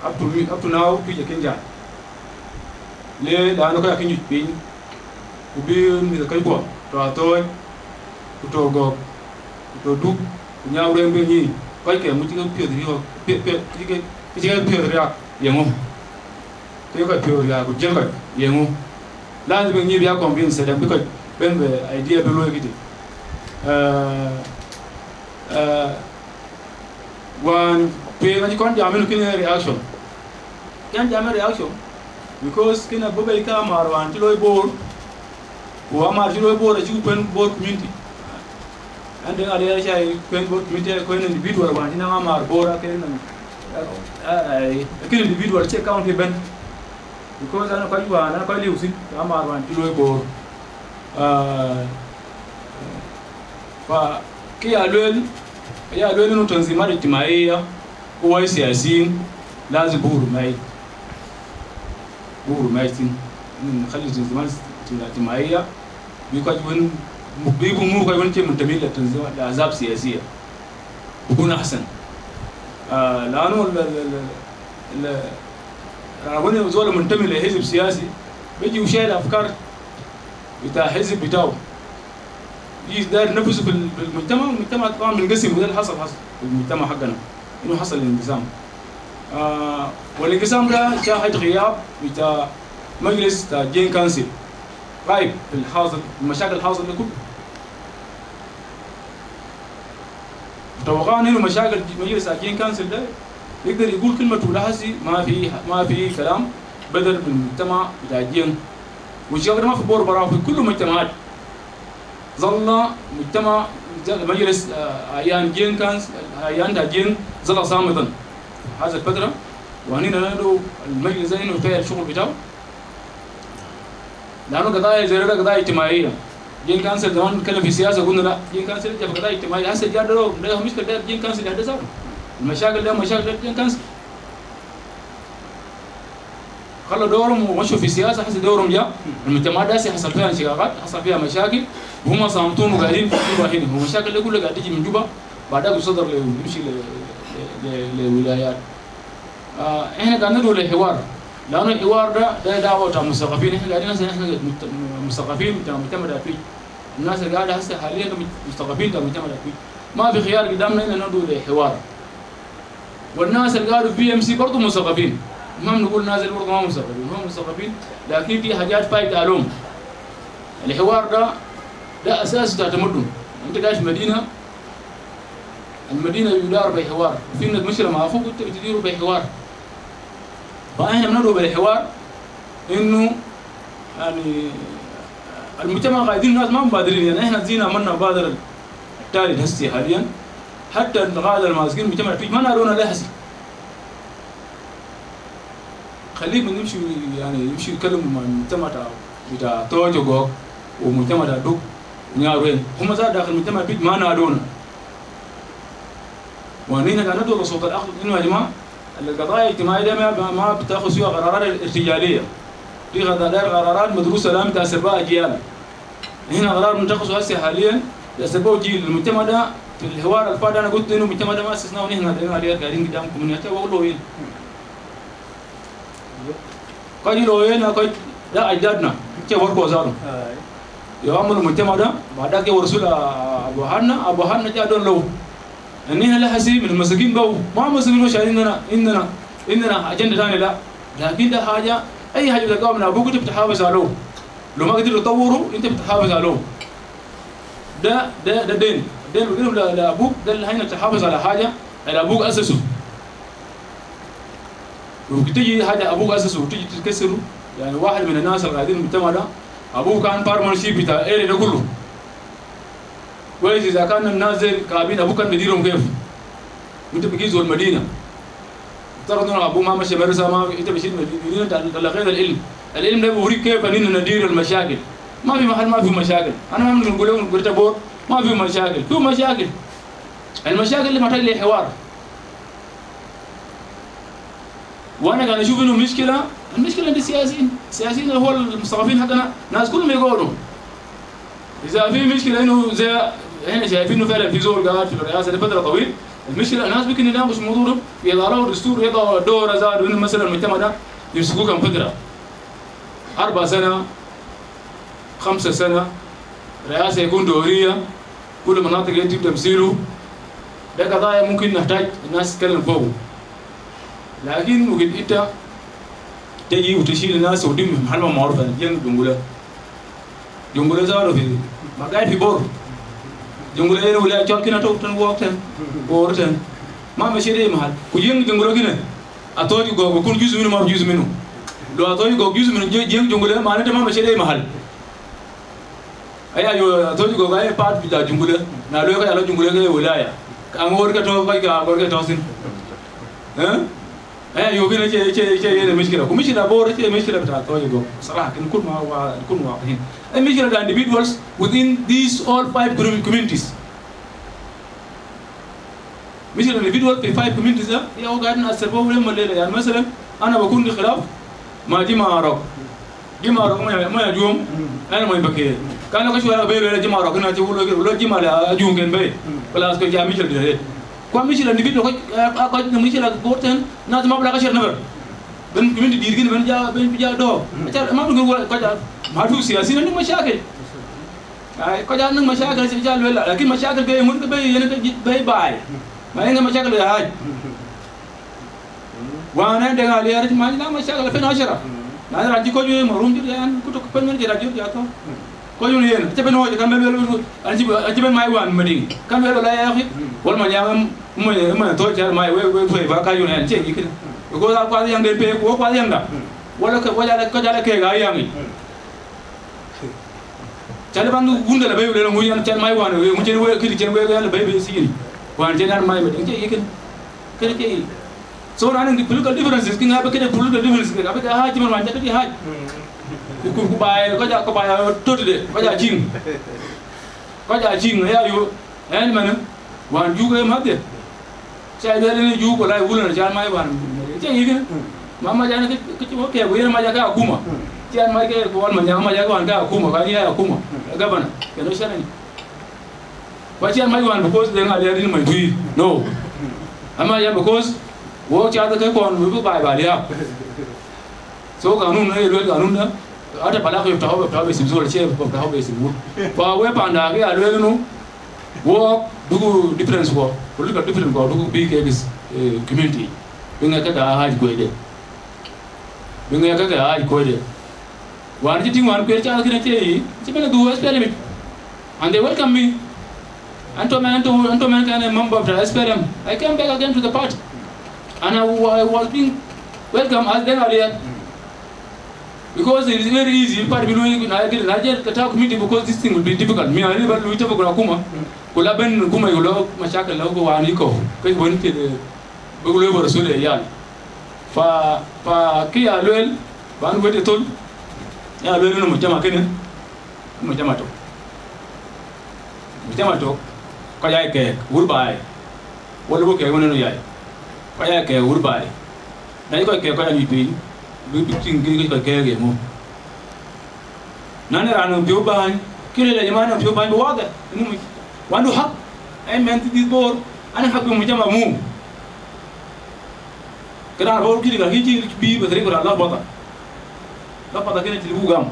Up to me, up to now, Tuic akën jal. Le dan kɔc akën nyuc piny, ku bï mïth kɔc guɔ, tɔ̈ Atɔ̈ɔ̈c, ku tɔ̈ Gɔ̈k, ku tɔ̈ Duk, ku Nyarweŋ bï nyic, kɔc ke ŋö cï ke piɔ̈ɔ̈th riɔ̈ɔ̈k, piɔ̈-, piɔ̈-, cï ke, cï ke piɔ̈ɔ̈th riääk, ye ŋö? Ke kɔc piɔ̈ɔ̈th riääk ku jiël kɔc, ye ŋö? Lazim bï nyic bï ya convince them, bï kɔc bɛ̈n bï idea bï luɔ̈i këdï. Eh, eh, wään tueŋ acï kɔn jam ënë kënë reaction. Kën jam ë reaction, because kënë abï bɛ̈i ke Amar wään cï looi Bor, ku Amar cï looi Bor acï ku kuën Bor community. Ɛn de ŋadï aca kuën Bor community, kuën individual wään cï naŋ Amar Bor akën naŋ, eh, eh, eh, kënë individual cie county ëbɛ̈n. Because ana kɔc wään, ana kɔc liu thïn, Amar wään cï looi Bor. Ah, fa kë ya lueel, ya lueel ënu tanzimat ijtimaiya, ku wai siyasiyin, lazim buk rumai. Buk rumai thïn. Min khali tanzimat ijtimaiya, bï kɔc wën, bï, bï muk kɔc wën cï muntami le tanzimat, le ahzab siyasiya. Bukun ahsan. Ah, lanu le, le, le, le, ah, wën zol muntami le hizb siyasi, biji u shail afkar bita hizb bitau. Biji dair nafusu fil, fil mujtama, mujtama taban minqasim, wa da al hasal, hasal fil mujtama haqqana. Inu hasal inqisam. Ah, wal inqisam da ja haja giyab bita majlis ta Jieng Council. Ghaib fil hasil, al mashakil hasil da kullu. Tawaqan inu mashakil majlis ta Jieng Council da yigdar yigul kalimatu, la hasi ma fi, ma fi kalam badal min mujtama bita Jieng. Wa shakil ma fi Bor, bara, fi kullu mujtamaat. Zalla mujtama, zalla majlis, ah, ayan Jieng Council, ayan ta Jieng, zalla samitan. Hazi al fatra, wa nihna nadu al majlis da inu fil shughul bitau. Lanu qadaya zai da qadaya ijtimaiya. Jieng Council zaman nitkellem fi siyasa, gulna la, Jieng Council ja fi qadaya ijtimaiya. Hasa ja da, da mushkila da Jieng Council ja da sar. Al mashakil da, mashakil da Jieng Council. Khallu dorhum wa mashu fi siyasa, hasa dorhum ja. Al mujtama da hasa hasal fiha inshiqaqat, hasal fiha mashakil. Hum samitun wa gaidin fi Juba hina. Wa mashakil da kullu gaid tiji min Juba. Baada bisadar le, bimshi le, le, le, le wilayat. Ah, ihna gaid nadu le hiwar. Lanu hiwar da, da dawa ta musaqafin. Ihna gaid nas, ihna gaid mut-, musaqafin, ta mujtama ta Tuic. Nas al gaid hasa haliyan musaqafin ta mujtama ta Tuic. Ma fi khiyar gidamna, ihna nadu le hiwar. Wa nas al gaid B M C bardu musaqafin. Ma nagul nas al bardu ma musaqafin. Hum musaqafin, lakin fi hajat faita lom. Al hiwar da, da asas ta tamaddun. Inta gaid fi madina, al madina yudar be hiwar. Fi indak mushkila ma akhuk, inta bitidiru be hiwar. Fa ihna nadu be hiwar, inu, yani, المجتمع قاعدين ناس ما مبادرين، يعني، إحنا زينا عملنا مبادرة التالي هسي حاليًا، حتى الغالي الماسكين المجتمع فيه ما نادونا ليه هسي. خليهم يمشوا، يعني، يمشوا يتكلموا مع المجتمع بتاع، بتاع توجو غوغ ومجتمع بتاع دوك ونياروين. هم ذات داخل المجتمع فيه ما نادونا. ونحن قاعد ندعو بصوت العقل إنه يا جماعة، القضايا الاجتماعية دي ما، ما، ما بتاخذ فيها قرارات ارتجالية. دي قضايا، قرارات مدروسة الآن بتاع سبع أجيال. نحن قرار بنتخذه هسه حاليًا بتاع سبع جيل. المجتمع ده في الحوار اللي فات أنا قلت إنه المجتمع ده ما استثناء، ونحن دايرين عليه قاعدين قدامكم هنا. حتى بقول له وين؟ كوج لو وين؟ كوج ده أجدادنا. كيف ورقوا زارهم؟ يعملوا المجتمع ده، بعد ذاك يورثوا له أبو حنا، أبو حنا جا دون لو. إن إحنا لا حسي من المساكين بو، ما مساكين مش عندنا، عندنا، عندنا أجندة تانية لا. لكن ده حاجة، أي حاجة بتلقاها من أبوك أنت بتحافظ عليه. لو ما قدرت تطوره، أنت بتحافظ عليه. ده، ده، ده دين. الدين بقدم ل-، لأبوك، ده اللي هنا تحافظ على حاجة اللي أبوك أسسه. وتجي حاجة أبوك أسسه وتجي تكسره، يعني، واحد من الناس اللي قاعدين المجتمع ده، أبوه كان paramount chief بتاع area ده كله. كويس، إذا كان الناس دي كابين، أبوه كان بيديرهم كيف؟ وأنت بقيت زول مدينة. افترض إنه أبوه ما مشى مدرسة، ما، أنت مشيت مدينة، تل-، تلقيت العلم. العلم ده بيوريك كيف إننا ندير المشاكل. ما في محل ما في مشاكل. أنا ما ممكن أقول لكم قلت بور ما في مشاكل، في مشاكل. المشاكل اللي محتاج لحوار. وأنا قاعد أشوف إنه مشكلة، المشكلة دي سياسيين، السياسيين اللي هو المثقفين حقنا، ناس كلهم يقولوا. إذا في مشكلة إنه زي إحنا شايفينه فعلًا في زول قاعد في الرئاسة لفترة طويل، المشكلة الناس ممكن يناقشوا الموضوع ده، يضع له دستور، يضع دور زاد إنه مثلًا المجتمع ده يمسكوه كم فترة، أربع سنة، خمسة سنة، رئاسة يكون دورية، كل مناطق يتم تمثيله. ده قضايا ممكن نحتاج الناس تتكلم فوقه. لكن وقت إنت تجي وتشيل الناس ودي محل ما معروف، يعني، جنگ جنجولة. جنجولة زارو في، ما قاعد في بور. جنجولة إيه ولا شال كنا تو تن وقت تن، بور تن. ما مشي لي محل. كجين جنجولة كنا. أتوجي جو بكون جزء منه، ما جزء منه. لو أتوجي جو جزء منه، جي-، جين جنجولة ما أنت ما مشي لي محل. Aya yo, Athoji Gok aye part bita Jungule. Na luel ka ya la Jungule ke wilaya. Ka Aŋoot ke tɔ̈, ka Aŋoot ke tɔ̈ thïn. Eh? Aya yo, kën acie, acie, acie yen mishkila. Ku mishkila Bor acie mishkila bita Athoji Gok. Saraha, kën kun ma wa, kun wa hin. Aye mishkila ta individuals within these all five commu-, communities. Mishkila individual fi five communities da, ya hu gaid nasir bo wala mallela. Yani, masalan, ana bakun di khilaf ma Jima Arok. Jima Arok ma ya, ma ya Jum, ana ma Bakiye. Kan lo ka shwara be lo Jima Arok na ti wulo ke, lo Jima la Jum ken be. Khalas, ko ja mishkila de. Kwa mishkila individual ko, ko mishkila Bor ten, nas ma bla ka shar nabar. Ben community dir gin ben ja, ben ja do. Acha ma bu ko ja, ma tu siyasi ni mashakil. Ai, kɔc aa nɔŋ mashakil cï jal luel, lakin mashakil ke ŋun ke bei yen ke bei baai. Ma yen ke mashakil ya haj. Wan en deŋ aliɛɛr cï many la mashakil pen ashara. Na raan cï kɔc wei marum cï yan ku tök pen ŋen cï raan jur ya thɔ̈. Kɔc wun yen, cï pen wöc kan ben luel, an cï, an cï ben mai wan Madiŋ. Kan luel la ya akhi, wal ma nyaŋ, ma, ma thɔ̈ cär mai we, we, we ba ka yun en cï yï kënë. Because a kuath yaŋ den pe, ku kuath yaŋ da. Wala ke, wala ke, wala ke ga yaŋ. Cän ban wun de la bɛ̈i, le ŋu yan cän mai wan, ŋu cän we, kït cän we, yan la bɛ̈i bɛ̈i sijin. Wan cän yan mai Madiŋ, cï yï kën. Kën cï yï. So, na nɔŋ political differences, kï ŋa bï këde political differences, kï ŋa bï ke haj, cï man wan cän ke haj. Ku, ku, ku baai, kɔc aa, kɔc aa tɔ̈t de, kɔc aa ciŋ. Kɔc aa ciŋ, ya yo, ɛn manë, wan juk ë mäthde. Ca lueel ni juk, wala wulën ca mai wan. Cï yï kën. Ma ma jan ke, ke cï wo ke, wo yen ma ja ka akuma. Cï an ma ke ko wal ma jan ma ja wan ka akuma, ka ni akuma. Gabana, ke no shane. Kwa cï an ma wan because de ŋa de rin ma tui. No. Ama ya because wo ca de ke kon, wo ba ba ya. So kanun ne luel kanun da. Hata balagh yaftahu, yaftahu be isim zol, chef yaftahu be isim wut. Fa we panda ke ya luel nu. Wo dugu difference wo, political difference wo, dugu big, eh, community. Bï ŋɛk ke ka haj kuede. Bï ŋɛk ke ka haj kuede. Wan cï tïŋ wan kuet ca kën acie yï, cï ben adhuk S P L M. And they welcome me. Anto man, anto, anto man kan a member of the S P L M. I came back again to the party. And I wa-, I was being welcome as Deŋ Aliɛr. Because it is very easy, part bi lui na ke na je ta community, because this thing will be difficult. Mi ani ba lui ta ko kuma. Kula ben kuma yulo mashakil la ko wani ko. Ke won ke be lui bor sule yan. Fa fa ki ya luel ban wete tol. Ya luel no mujtama kene. Mujtama to. Mujtama to. Ko ya ke wur bai. Wala bo ke wona no ya. Ko ya ke wur bai. Na ko ke ko ya ni piny. Bi bi ting ki ko ke ge mo. Na ne ran piu ban. Kile le jama na piu ban bo wa ga. Ni mu. Wandu hak. Ai men ti bor. Ana hak bi mujtama mu. Kira bo kiri ga hiji bi be tri kira la bota. La bota kene ti bu gam.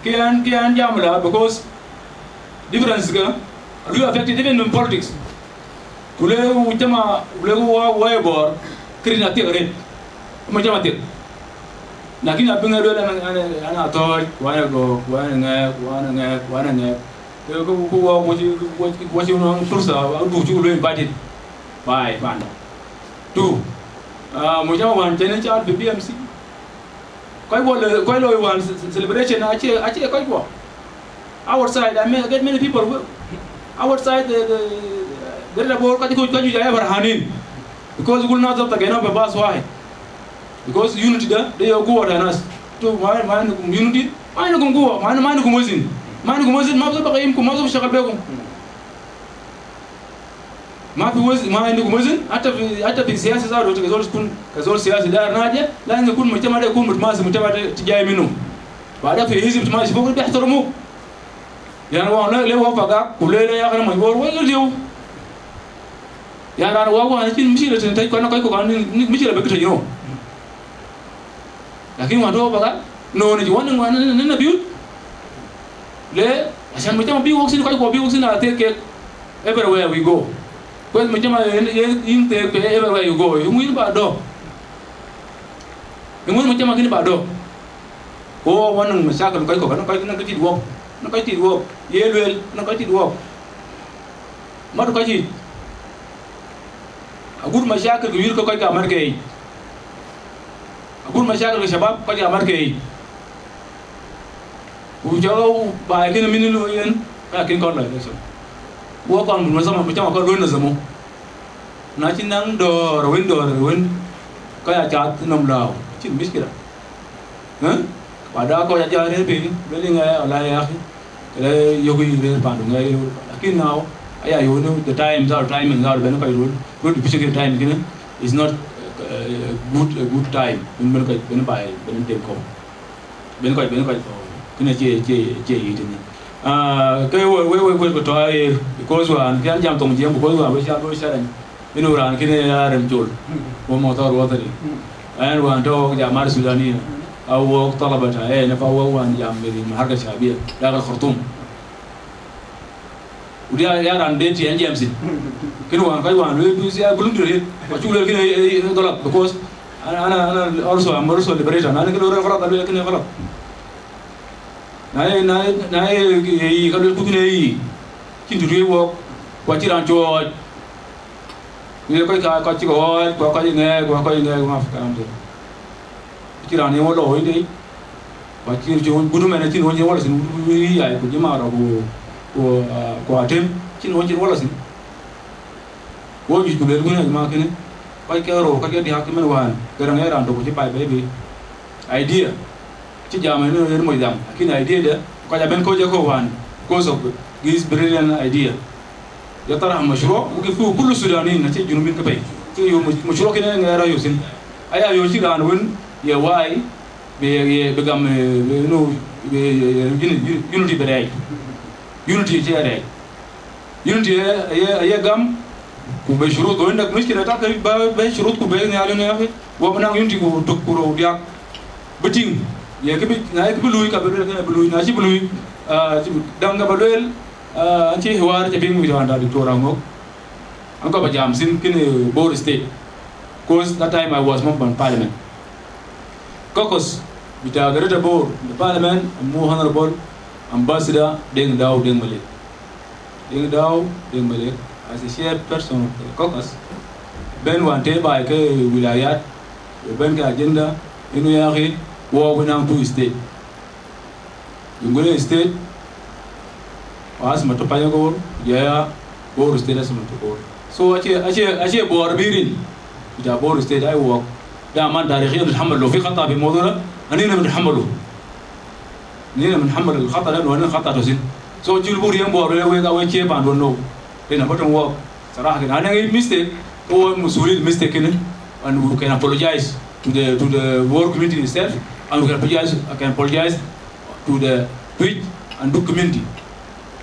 Ke an ke an jam la, because difference ga lu affected even in politics. Kule u jama kule u wa wa bor kiri na tiek red. Mo jama tiek. Lakini abin ga dole ana ana ana to wa na go wa na nge wa na nge wa na nge. Ko ko ko wa ko ci ko ci ko ci no fursa wa du ci lu invited. Bai panda. Tu. Ah, mo jama wan tene cha B B M C. Kɔc guɔ le kɔc loi wään ce- ce- celebration acie acie kɔc guɔ. Outside, I mean, I get many people who- outside the, the Greater Bor, kɔc kɔc kɔc juëc aye فرحانين. Because قلنا ضبط كينا بباص واحد. Because unity ده ده يو قوة يا ناس. تو ما ما عندكم unity، ما عندكم قوة، ما ما عندكم وزن. ما عندكم وزن، ما بزول بقيمكم، ما بزول بشتغل بيكم. ما في وزن، ما عندكم وزن. حتى في حتى في السياسة ذاته، كزول تكون كزول سياسي داير ناجح، لازم يكون مجتمع ده يكون متماسك، مجتمع ده تجاي منه. بعدها في حزب ماشي فوق بيحترموك. يعني هو لا لا وافق، ولا لا يا أخي ما يقول ولا ديو. يعني أنا وافق، أنا كن مشكلة تنتهي، كنا كايكو كان مشكلة بكتير يوم. Lakin wan tɔ̈u bä ka nöönë cï wän ŋuan në në biut. Le, acan mujtama bï wok thïn, kɔc kuɔ bï wok thïn, athek kek everywhere we go. Kueth mujtama yen yen yïn thek pe everywhere you go. Yïn wïn ba dɔ̈. Yïn wïn mujtama kïn ba dɔ̈. Ku wɔ wän nɔŋ mashakil kɔc kɔ̈k, anɔŋ kɔc nɔŋ kë tit wok, nɔŋ kɔc tit wok. Ye lueel, nɔŋ kɔc tit wok. Mat kɔc yic. Agut mashakil ku yïr ke kɔc ke amat ke yic. Agut mashakil ke shabab kɔc ke amat ke yic. Ku jɔ baai kënë min looi yen, ka kën kɔn lɔ election. Wɔ kɔn muk nazama, mujtama kɔn looi nazamu. Na cï naŋ dɔ̈ɔ̈r wën, dɔ̈ɔ̈r wën, ka ya cath nɔm lääu, cïn mishkila. Ëë? Baada kɔc ajäl rëër piny, lueel ŋɛ, wala ya akhi, këdë yök yï rëër pandu ŋɛ yï röör. Lakin now, aya yöönë, the time, that time, that ben kɔc röör, röör bï cï kën time kënë, is not, uh, a good, a good time. Wën ben kɔc, ben baai, ben tem kɔ̈u. Ben kɔc, ben kɔc kɔ̈u. Kënë cie, cie, cie yic tënë. Ah, ke we, we, we, we, we tɔ̈ aɣeer, because wan, kë an jam thoŋ Jiëŋ, because wan, we ca, we challenge. Inu raan kënë ya rem col, wo motor wo thëri. Ɛn wään tɔ̈ wok jam mar Sudani, a wok talabata, eh, na pa wok wään jam bi maharka shabia, ya ka Khartoum. Udi ya, ya raan de ti ɛn jam sin. Kënë wään, kɔc wään, we, we, ya gulum diri, wa cuk lel kënë, eh, eh, galat, because ana, ana, ana also, I'm also liberator. Ana kënë galat, alwe kënë galat. Na ye, na ye, na ye, eh, ka lel kuthine yi, cïn të duëë wok, wa cï raan cuɔɔc. Ku ye kɔc ka, kɔc cï ke ɣɔɔc, ku kɔc ŋɛɛk, ku kɔc ŋɛɛk, ma fi kalam de. Cï raan ye wɔ lɔ wënde, ku acï cï wën gudu mɛn acïn wën ye wɔ lɔ thïn, wut wïï yai, ku jama rɔ, ku, ku, ah, ku atem, cïn wën cïn wɔ lɔ thïn. Wɔ juëc ku luel wën ma kënë, kɔc ke rou, kɔc ke diäk cï mɛn wään, ke rɛŋ ye raan tök ku cï pai bɛ̈i bei. Idea. Cï jam ënë yen moc dham, lakin idea de, kɔc abën kɔc ë kɔ̈u wään, because of this brilliant idea. Ya tara mashru, wukë fi kullu Sudani, na cï Junubin ke pɛi. Cï yo mashru kënë ŋɛɛr ayo thïn. Aya yo cï raan wën, ye wai, be, ye, be gam, eh, be, no, be, ye, ye, uni-, unity be rɛɛc. Unity cï rɛɛc. Unity aye, aye, aye gam, ku be shurut, ku indak mushkila ta ke ba, be shurut ku be nhial yen ya akhi, wa bï naŋ unity ku tök ku rou diäk. Bï tïŋ, ye kë bï, na ye kë bï luui ka bï lueel kënë bï luui, na cï bï luui, ah, cï bï daŋ ka bï lueel, ah, an cï hiwar cï piŋ wïc raan da Doctor Aŋök. An kɔn ba jam thïn kënë Bor State. Cause that time I was member of parliament. Caucus bita Greater Bor, the parliament, amu Honorable Ambassador Deng Dau Deng Malek. Deng Dau Deng Malek, as a chairperson of the caucus, ben wään tëë baai ke wilayat, ben ke agenda, Inu ya akhi, wok we naŋ two state. Jonglei State, wa asma to Panyagoor, ya Bor State asma to Bor. So acie, acie, acie Bor birin. Ja Bor State ai wok. Da man tarikhiyan nitahamalu. Fi khata fi mawdu da, anina nitahamalu. Anina nitahamalu al khata da, wa anina khata to sin. So jul bur yem Bor le we ka we cie pan don no. Dena batum wok. Saraha kida, ana ngi mistake, huwa musulin mistake kida, and we can apologize to the, to the Bor community itself, and we can apologize, I can apologize to the Twic and Duk community.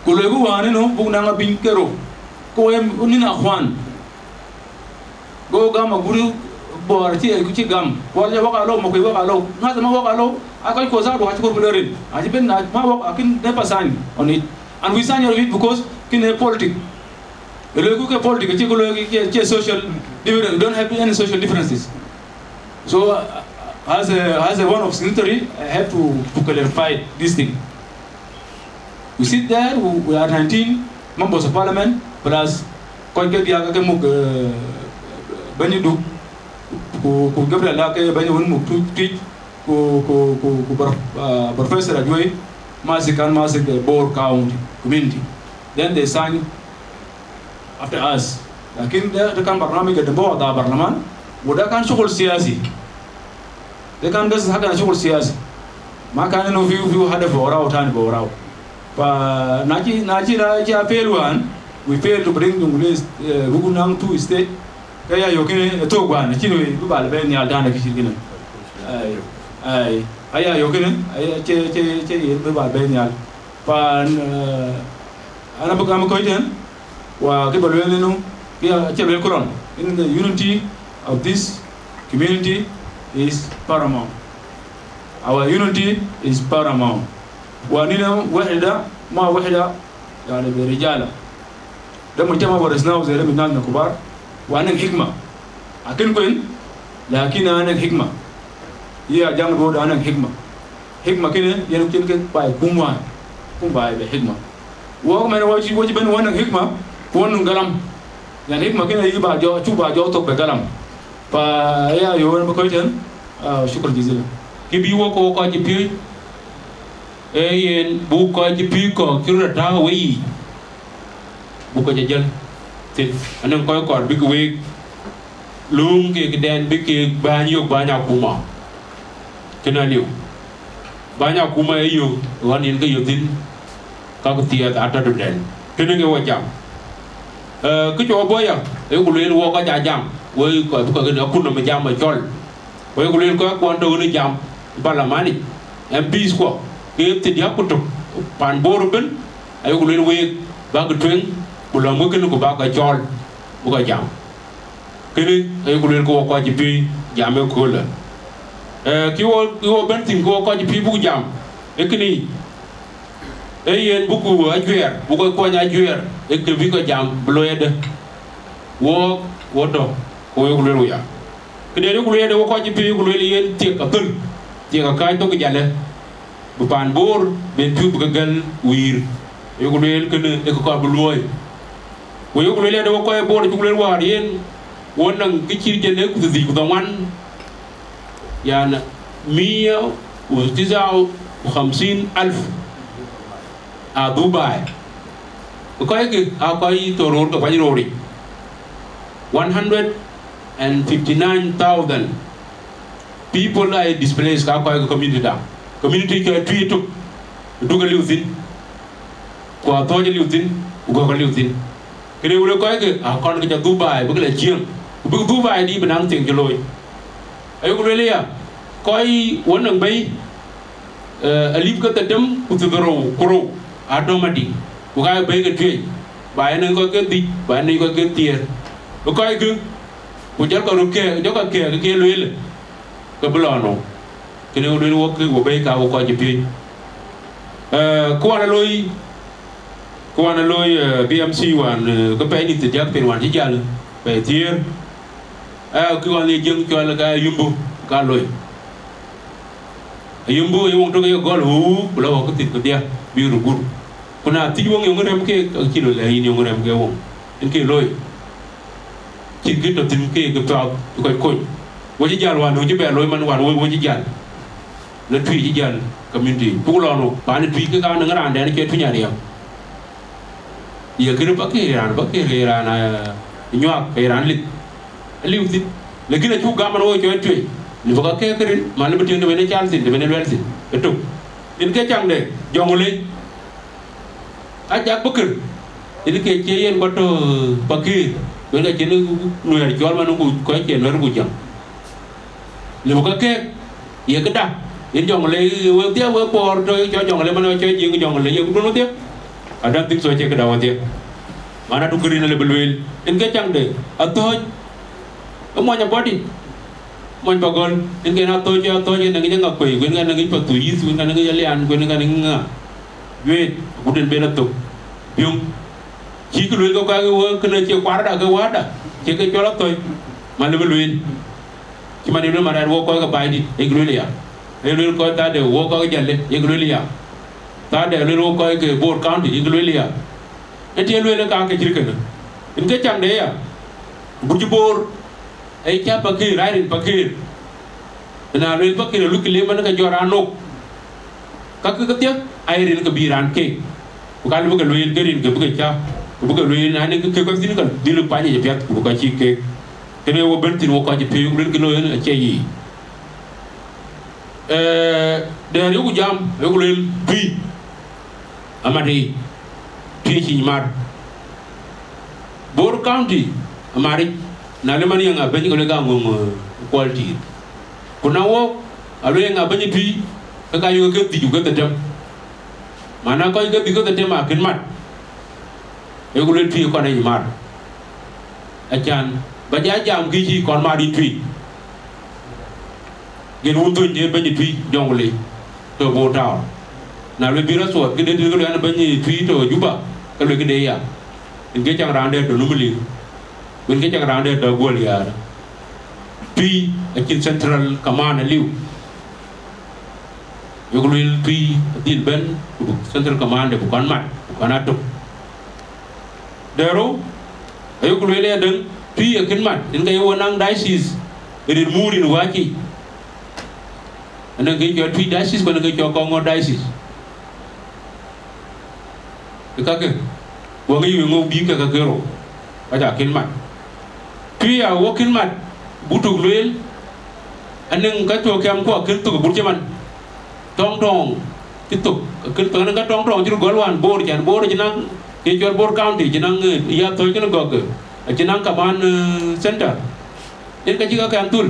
Ku loi ku wani no, buk nanga bin kero. Ko em, nina akhwan. Go gam a guru Bor ci, ci gam. Bor ya waka lo, mo ko waka lo. Nasa ma waka lo, a kai ko sa do, a ci ko bulerin. A ci ben na, ma waka, akin ne pa sign on it. And we sign on it because kin a politic. Loi ku ke politic, ci ku loi ke, ke social difference. We don't have any social differences. So, uh, as a, as a one of signatory, I have to, to clarify this thing. We sit there, we, we are nineteen members of parliament, plus kɔc ke diak ke muk, uh, Bany Duk, ku, ku Gabriel la ke Bany wun muk Twic, ku, ku, ku, ku Prof-, uh, Professor Ajuei, masik kan masik, uh, Bor County community. Then they sign after us. Lakin da, da kan barnamij ke dembɔ da barlaman, wa da kan shughul siyasi. Da kan bes hakan shughul siyasi. Ma kan inu fiu, fiu hadaf warau tani warau. Fa na ci, na ci, na ci a fail wan, we fail to bring Jonglei, eh, buk naŋ two state. Ka ya yokine, eh, to gwan, ci no bi bal be nyal tani ki ci kine. Ai, ai, aya yokine, aya ce, ce, ce yen bi bal be nyal. Fa, eh, ana bi gam ko iten, Wa kë ba lueel ënu, kë acie lueel ku rɔn, in the unity of this community is paramount. Our unity is paramount. Wa nina wahda, ma wahda, yani, bi rijala. Da mujtama warisnahu zai da min nas na kubar, wa anang hikma. Akin kuen, lakin anang hikma. Ya jang do da anang hikma. Hikma kine, yen cin ke bai kum wan, kum bai be hikma. Wok mɛn wok ci, wok ci ben wok nang hikma, wok nung galam. Yan hikma kine yi ba jɔ, cu ba jɔ thok be galam. Fa ya yo wen ba koi ten, ah, shukran jazilan. Kë bi wok ko kɔc ci piööc, ee yen buk kɔc ci piööc kɔ̈k cï röt tääu ë weyiic, buk kɔc jɔ jäl thïn. Anɔŋ kɔc kɔɔr bïk week lööŋ kek dɛn bï kek bääny yök bääny akuma. Kënë aliu. Bääny akuma ë yök ɣɔn yen ke yök thïn, ka ku thiɛɛth atɔ̈ tëden. Kënë ke wɔ jam. Eh, kë cɔk bɔ̈ ya, ee ku lueel wɔ kɔc aa jam, wek kɔc bï kɔc kën akut nɔm ë jam ë cɔl. Wek ku lueel kɔc kuɔn tɔ̈ ɣön ë jam ë parliament yic, M Ps kuɔ, ke thiërdiäk ku tök, pan Bor ëbën, ayeku lueel week, bäk tueŋ, ku lɔ̈m wek kënë ku bäk ke cɔɔl, bï kɔc jam. Kënë ayeku lueel ke wɔ kɔc cï piööc jam ëköölë. Eh, kë wɔ, kë wɔ bɛ̈n thïn ke wɔ kɔc cï piööc buk jam, ee kënë yic. Ee yen buku ajuɛɛr, buku kuany ajuɛɛr, ee kë bï kɔc jam bï looi adë. Wok, wo tɔ̈, ku wek lueel wuya. Këdɛn yeku lueel adë, wok kɔc cï piööc yeku lueel yen thiek athöl, thiek akääc thok jalë, bï paan Bor ben piööc bï ke gɛl wïïr. Yeku lueel kënë ee kë kɔɔr bï luɔ̈ɔ̈i. Ku yeku lueel adë, wok kɔc ë Bor cuk lueel wäär yen, wo naŋ kë cït jël ee ku thiërdhïc ku dhoŋuan, yani, mia u tisa u khamsin alf aa dhuk baai. Kɔckë aa kɔc tɔ̈ röör ke kuany rööric. One hundred and fifty nine thousand people are displaced, ka kɔc ke community da. Community cɔl Twic ëtök, Duk aliu thïn, ku Athɔ̈ɔ̈c aliu thïn, ku Gɔ̈k aliu thïn. Kënë wël kɔckë aa kɔn ke cɔl dhuk baai, bïk la ciëŋ, ku bïk dhuk baai dï bï naŋ thing cï looi. Ayeku lueel aya, kɔc wën nɔŋ bɛ̈i, eh, alip ke thiërdhetem ku thiërdhorou ku rou aa tɔ̈ Madiŋ, ku ka bɛ̈i ke tueec, ba yen nɔŋ kɔc ke dhïc, ba yen nɔŋ kɔc ke thiëër. Ë kɔckë, ku jɔlkë röt kɛ̈ɛ̈k, jɔlkë kɛ̈ɛ̈k ke lueel, ke bï lɔ nɔm. Kënë wën lueel wok, ke wo bɛ̈i ka wo kɔc cï piööc. Eh, kë wën ë looi, kë wën ë looi, eh, B M C wën, eh, ke pɛɛi nïn thiërdiäk pɛɛi wën cï jäl, pɛɛi thiëër. Eh, kë wën ye jiëŋ cɔl ka yumbu, ka loi. Yumbu ye woŋ tök ye gɔl, wu, ku la wok thïn kedhie, bï röt gur. Ku na thiëc woŋ yöŋ rɛm ke, ka cï loi lɛ yïn yöŋ rɛm ke woŋ. Yen ke looi. Cïn kë tɔ̈ thïn ke, ke piath, kɔc kony. Wo cï jäl wään, wo cï bɛ looi man wään, wo, wo cï jäl. Në Tuï cï jäl community. Puk lɔ nu, paan ë Tuï ke ka nɔŋ raan dɛn cie Tuï Ariɛm. Ye kërë Pakëër raan, Pakëër ke raan, eh, nyuak, ke raan lith. Aliu thïn. Lakin acuk gam man wo cɔɔl Tuï. Lëu bï ka kek kërin, ma lëu bï tiŋ de ben ë cal thïn, de ben ë luɛl thïn. Ëtök. Yen ke caŋ de, Jɔŋlei. Ajak bï kër, yen ke cie yen bɔ̈ tɔ̈ Pakëër, wën ka cïn Nuɛɛr cɔl man ku kɔc cie Nuɛɛr ku jam. Lëu ka kek, ye këda, yen Jɔŋlei wedhie, we Bor tɔ̈ cɔl Jɔŋlei man cɔl Jiëŋ Jɔŋlei, ye këdun wedhie? I don't think so, cie këda wedhie. Man adu kërin alëu bï lueel, yen ke caŋ de, Athööc, ë mony abɔ̈ dï? Mony Pagɔl, yen ke Athööc, Athööc yen aŋic Aŋakuei, ku yen ka aŋic Pathuyith, ku yen ka aŋic Alian, ku yen ka aŋic ŋa? Juëët, agut en ben athök, piöŋ. Cï kë lueel ke kɔc ke wëu, kënë cie kuarda ke wäda, cie ke cɔl Athööc, ma lëu bï lueel. Cï man yen lueel man rɛɛt, wok kɔc ke Baidït, yek lueel ya. Ee lueel kɔc Thade, wok kɔc ke Jalle, yek lueel ya. Thade lueel wok kɔc ke Bor County, yek lueel ya. Ë tïŋ lueel ka ke cït kënë. Yen ke caŋ de ya. Ku cï Bor, ee cä Pakëër, aa rin Pakëër. Na lueel Pakëër, aluk kë le man ke jɔt raan nok. Ka ke kedhie, aye rin ke bï raan keek. Ku ka lëu bï ke lueel ke rin ke bï ke cä, ku bï ke lueel na nin ke kek kɔc thïn ka dhil kuany yic piath, ku bï kɔc cï keek. Kënë wo bɛ̈n thïn wo kɔc cï piööc, ku lueel ke looi yen acie yic. Eh, dɛ̈ɛ̈r yoku jam, yoku lueel Tuï. Amat yic, Tuï cï mar. Bor County, amaric, na le man yeŋa bɛ̈ny ke le ka ŋöŋ, eh, kuɔl tiit. Ku na wok, a le yeŋa bɛ̈ny Tuï, ke ka yök ke dhïc ku ke dhetem. Mana kɔc ke dhïc ke dhetem akën mat. Yoku lueel Tuï kɔn ë mar. Acan, ba ja jam kë cï kɔn mar yï Tuï. Gen wun thöny de bɛ̈ny Tuï Jɔŋlei, tɔ̈ Bor Town. Na lueel bï rɔt thuɔɔth, këde tënë ke lueel an bɛ̈ny Tuï tɔ̈ Juba, ke lueel këde ya. Yen ke caŋ raan dɛ̈ tɔ̈ Numili, ku yen ke caŋ raan dɛ̈ tɔ̈ Guɔl Yäär. Tuï acïn Central Command aliu. Yoku lueel Tuï adhil bɛ̈n, ku buk Central Command, buk kɔn mat, buk kɔn atök. Dɛ̈ɛ̈r rou, ayoku lueel ya däŋ, Tuï akën mat, yen ka ye wo naŋ diocese, rin mur rin waci. Anɔŋ kë cɔl Tuï diocese, ku anɔŋ kë cɔl Kɔŋɔ̈ɔ̈r diocese. Ë kakë, wɔ ŋic wëŋ wok bï ke kakë rou, ka ca kën mat. Tuï ya wok kën mat, buk tök lueel, anɔŋ ka tuɔɔk kɛm kuɔ kën thök abut cï man. Tɔŋ tɔŋ, cï thök, kën thök, anɔŋ ka tɔŋ tɔŋ cï röt gɔl wään Bor, can Bor acï naŋ, kë cɔl Bor County, acï naŋ, eh, ya thööc kënë gɔ̈k, eh, acï naŋ command, eh, center. Yen ka cï ka kɛn thul,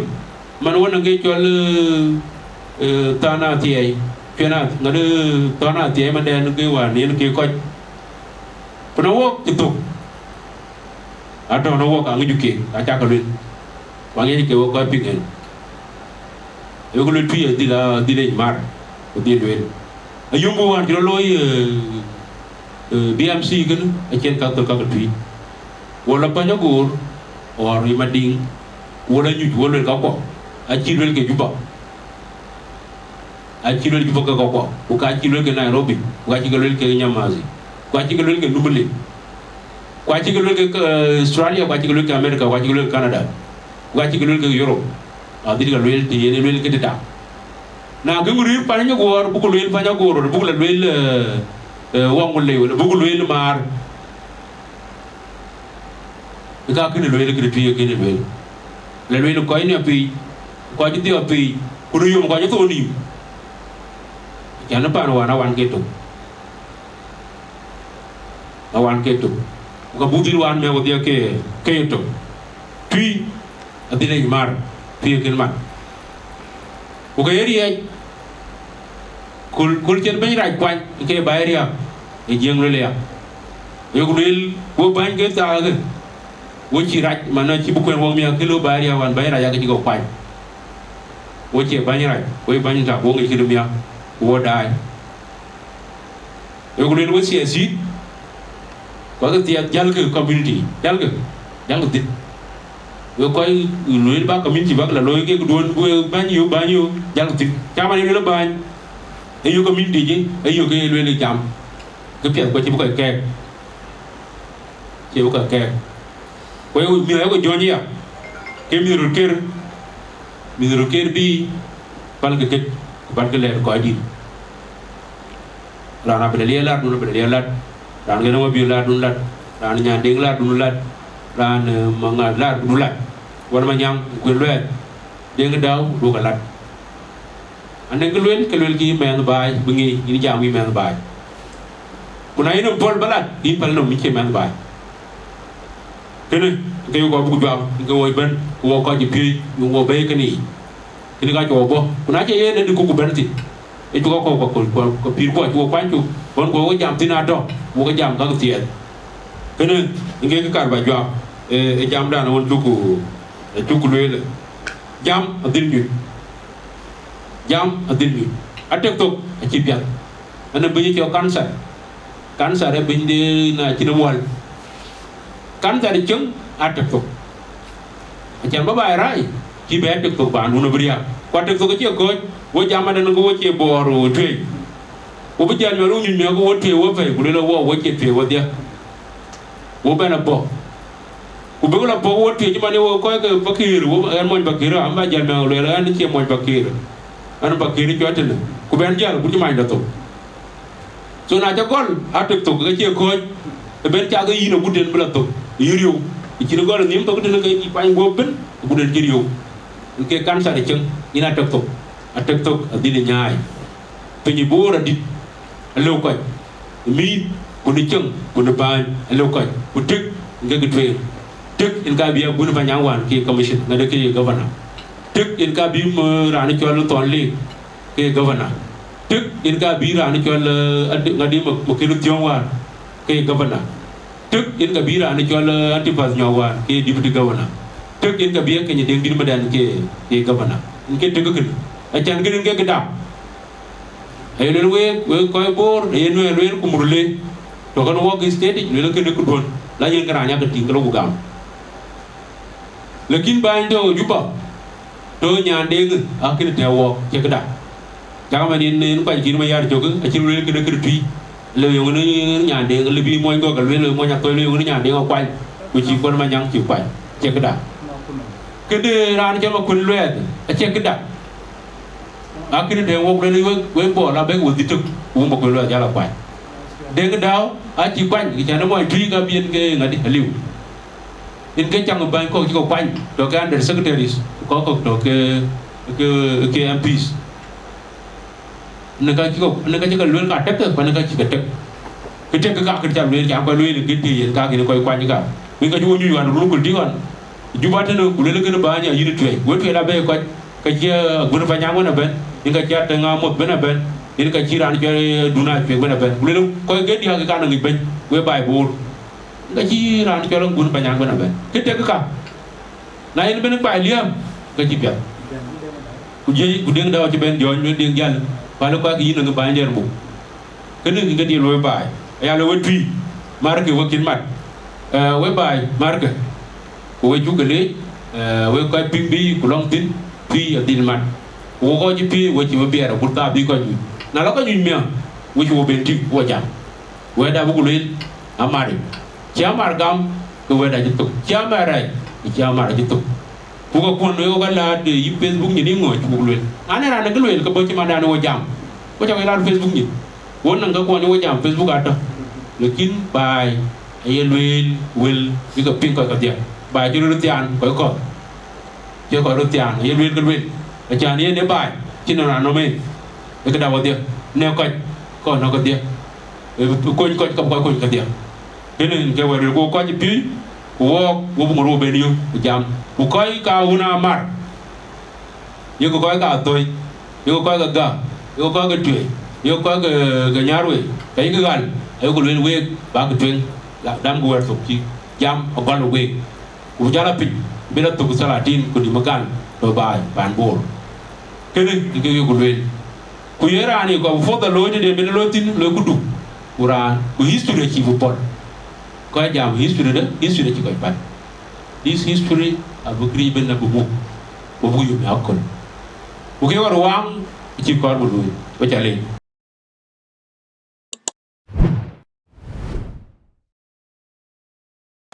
man wën anɔŋ kë cɔl, eh, eh, than athiɛɛi, cuɛn ath-, ŋadï thɔn athiɛɛi man dɛn kë wään yen kë kɔc. Ku na wok cï thök, atɔ̈ na wok aŋic ke, acak ke lueel. Ku aŋic ke wok kɔc piŋ ɛn. Ayoku lueel Tuï adhil, adhil ec mar, ku dhil lueel. Ayum bï wään cï rɔt looi, eh, eh, B M C kënë, acïn ka thöl ka ke Tuï. Wo la Panyagoor, or yï Madiŋ, wo la nyuc, wo lueel ka kuɔ, acï lueel ke Juba. Acï lueel Juba ke kɔckuɔ, ku ka cï lueel ke Nairobi, ku ka cï ke lueel ke Nyamazi, ku ka cï ke lueel ke Numili, ku ka cï ke lueel ke, eh, Australia, ku ka cï ke lueel ke America, ku ka cï ke lueel ke Canada, ku ka cï ke lueel ke Europe. Adhil ke lueel të yen lueel ke tëda. Na ke ŋu rïïr Panyagoor, buk lueel Panyagoor, buk la lueel, eh, eh, Waŋulei, wala buk lueel maar. Ë ka kënë lueel, kënë Tuï kënë lueel. La lueel kɔc ni apiic, kɔc cï dhiɔp apiic, ku nu yom kɔc cï thou nïïm. Can ë pan wään awan ke tök. Awan ke tök. Ku ka buk dhil wään mɛ̈k wedhie ke, ke ye tök. Tuï adhil ec mar, Tuï akën mat. Ku ke ye riɛɛc, kul, kul cïn bɛ̈ny rac kuany, ke baai riääk, ë Jiëŋ lueel aya. Yok lueel, wo bäny ke thaakë, wo cï rac, man acï bï kuɛn wok miäk, ke lo baai riääk wään bäny rac ake cï ke kuany. Wo cie bäny rac, wo ye bäny tak, wo ŋic këde miäk, ku wo daai. Yok lueel we siasït, ku ake thiath jälkë community, jälkë, jälkë thïn. We kɔc lueel bä community bäk la looi kek duön, ku we bäny yök, bäny yök, jälkë thïn. Ca man ye lueel bäny, ee yök community jë, ee yök ke lueel jam. Ke piɛth ku acï bï kɔc kɛɛk. Cie bï kɔc kɛɛk. Ku ye miɔɔc ku jɔ̈ɔ̈ny ya, ke mïth röt ker. Mïth röt ket bï, pälkï kët, ku pälkï lɛ̈ɛ̈t kɔcdït. Raan Abel Alier lar dun, Abel Alier lat. Raan Gɛ̈n Mabiöör lar dun lat. Raan Nyandeŋ lar dun lat. Raan, eh, Maŋa lar dun lat. Wën Manyaŋ, Kuën Luɛɛth. Deŋ Dau, duökï lat. Anɔŋ kë luel, ke luel kï mɛnh baai, bï ŋic, yïn jam yï mɛnh baai. Ku na yïn ë pɔ̈l ba lat, yïn päl nɔm, yïn cie mɛnh baai. Kënë, ke yï kɔc buk juak, ke wɔ bɛ̈n, ku wɔ kɔc cï piööc, ku wɔ bɛ̈i kënë yic. Kënë ka cï wɔ bɔ̈, ku na cie yen ë dï ku ku bɛ̈n thïn. Ë cuk akɔ̈u ku, ku, ku, ku pïïr kuɔ, cuk kuany cuk, ɣɔn ku wɔ jam thïn atɔ̈, wɔ ke jam gäk thiɛɛth. Kënë, ë ke kë kaar ba juak, ë, ë jamdan ɣɔn cuk ku, ë cuk ku lueel. Jam adhil nyuc. Jam adhil nyuc. Atek thok acï piath. Ënë bïny cɔl cancer. Cancer ë bïny de na cïn ë muɔl. Cancer cieŋ atek thok. Acan bä baai raai, cï bɛ atek thok baandun abï riääk. Ku atek thok acie kɔ̈ɔ̈c, wo jam adɛn ke wo cie bɔɔr wo tueei. Wo bï jäl miɔl wo nyuc miɔk ke wo tueei wo pɛ̈i, ku lël wo, wo cie tueei wo dhië. Wo bɛn abɔ̈. Ku bïk lɔ pɔ̈k wo tueei cï man ye wo kɔc ke Pakëër, wo ɣɛn mony Pakëër, am bä jäl mɛŋ lueel, ɣɛn cie mony Pakëër. Ɣɛn Pakëër cɔl tënë. Ku bɛn jäl, ku cï many dɔ thok. So na ca gɔl, atek thok, ke cie kɔ̈ɔ̈c, ë ben cak ke yïn agut den bï lɔ thok, yï riëëu. Ë cïn gɔl ë nhïïm thok tënë ke yï kuany guöp ëbën, agut den cï riëëu. Yen ke cancer ë cieŋ, yïn atek thok. Atek thok adhil ë nyaai. Piny ë Bor adït, alëu kɔc, ë mïïth, ku në cieŋ, ku në bääny, alëu kɔc, ku tëk, yen ke kë tueŋ. Tëk, yen ka bï Agut Panyaŋ wään ke commission, ŋadë ke ye governor. Tëk, yen ka bï, mm, raan cɔl Thɔn Leek ke governor. Tëk, yen ka bï raan cɔl, eh, Adi-, ŋadï Mak-, Makër Thiɔ̈ŋ wään ke governor. Tëk, yen ka bï raan cɔl, eh, Antipas Nyɔk wään ke deputy governor. Tëk, yen ka bï Akeny Deŋ Dït Madɛn ke, ke governor. Yen ke tëk kënë. Acan kënë ke këda. Aye lueel week, wek kɔc Bor, aye Nuɛɛr lueel ku Murle. Tɔ̈ kën wɔk state yic, lueel kënë këduön. La yen ke raan yak ke tïŋ ke lɔ ku gam. Lakin bäny tɔ̈ Juba, tɔ̈ Nyandeŋ, akënë tɛ̈ɛ̈u wɔɔk, cie këda. Cak man yen, yen kuany Kiir Mayar cök, acï lueel kënë këde tui. Lëu yöŋ në Nyandeŋ, lëu bï mony gɔ̈k lueel, mony Athoi, lëu yöŋ në Nyandeŋ akuany, ku cï Kuɔn Manyaŋ cï kuany, cie këda. Këde raan cɔl Makuën Luɛɛth, acie këda. Akënë tɛ̈ɛ̈u wɔk lueel wek, wek Bor la bɛ̈k wek dhil tök, ku Makuën Luɛɛth jal akuany. Deŋ Dau, acï kuany, kë cän ë mony tui ka bï yen ke ŋadï, aliu. Yen ke caŋ bäny kɔ̈k cï ke kuany, tɔ̈ ke under secretaries, ku kɔ̈k kɔ̈k tɔ̈ ke, ke, ke M Ps. Në ka cï ke, në ka cï ke lueel ka tëk, ku në ka cï ke tëk. Kë tëk ka kën ca lueel, ca kɔc lueel, kë tï yen ka kën kɔc kuany ka. Wën ka cï wo nyuc ɣɔn run ku tï ɣɔn. Juba tënë, ku lueel kënë bäny ayïn tueei. Wek tueei la bɛ̈i kɔc, ka cï Agut Panyaŋ wën abɛ̈n, yen ka cï Ateŋ Amoth bɛ̈n abɛ̈n, yen ka cï raan cɔl Duna Cuek bɛ̈n abɛ̈n. Ku lueel kɔc ke diäk ka nɔŋ yic bɛ̈ny, wek baai Bor. Ka cï raan cɔl Agut Panyaŋ bɛ̈n abɛ̈n. Kë tëk ka, na yen bɛ̈n baai liääm, ka cï piath. Ku jiëc, ku Deŋ Dau acï bɛ̈n jɔ̈ɔ̈ny, lueel Deŋ jäl, päl kuak yïn nɔŋ bäny dɛ̈r muk. Kënë ke diël wek baai. Aya lueel wek tui, markë wek cïn mat. Eh, wek baai, markë. Ku wek cuk ke leec, eh, wek kɔc piŋ bï ku lɔŋ thïn, tui adhil mat. Ku wek kɔc cï piëëc, wek cï we biɛɛr, agut thaa bï kɔc nyuc. Na lɔ kɔc nyuc miäk, wek cï wo ben tïŋ, ku wo jam. Wɛ̈ɛ̈t abï ku lueel, amar yic. Cï amar gam, ke wɛ̈ɛ̈t acï thök. Cï amar rac, cï amar acï thök. Ku ka kuɔn wek ka laat, eh, yï Facebook nyin ŋö cuk lueel. An, ë raan ë kë lueel, ke bɔ̈ cï mandan wo jam. Ku ca wek laat Facebook nyin. Wo nɔŋ ka kuɔn wo jam Facebook atɔ̈. Lakin baai, aye lueel, wël, bï ke piŋ kɔc kedhie. Baai cï röt thiaan, kɔc kɔ̈th. Cï kɔc röt thiaan, aye lueel ke lueel. Acan yen ë baai, cïn raan nɔm en. Ë këda wodhie, në kɔc, kɔc nɔ̈k kedhie. Ë kony kɔc, ka bï kɔc kony kedhie. Kënë ke wɛ̈t lueel, ku kɔc piööc, ku wɔɔk, wo bï ŋot wo ben yök, ku jam. Ku kɔc ka wun amar, yek kɔc ka Athoi, yek kɔc ke Gäk, yek kɔc ke Tueei, yek kɔc ke, ke Nyarwei, ka yek ɣal, ayek lueel week, bäk tueŋ, la, damkï wɛ̈t thok cï jam agɔl week. Ku jal a piny, bï la thök Salatin ku nim ë gal tɔ̈ baai paan Bor. Kënë ke yök lueel. Ku ye raan ë kɔc bï puɔ̈th a looi tëde bï looi thïn, looi këdu. Ku raan, ku history acï bï pɔ̈l. Kɔc jam history de, history acï kɔc päl. This history abï kërɛɛc ëbën abï muk, ku buk yök në aköl. Ku kë ɣɔn ruaŋ acï kɔɔr bï luui, wek ca leec.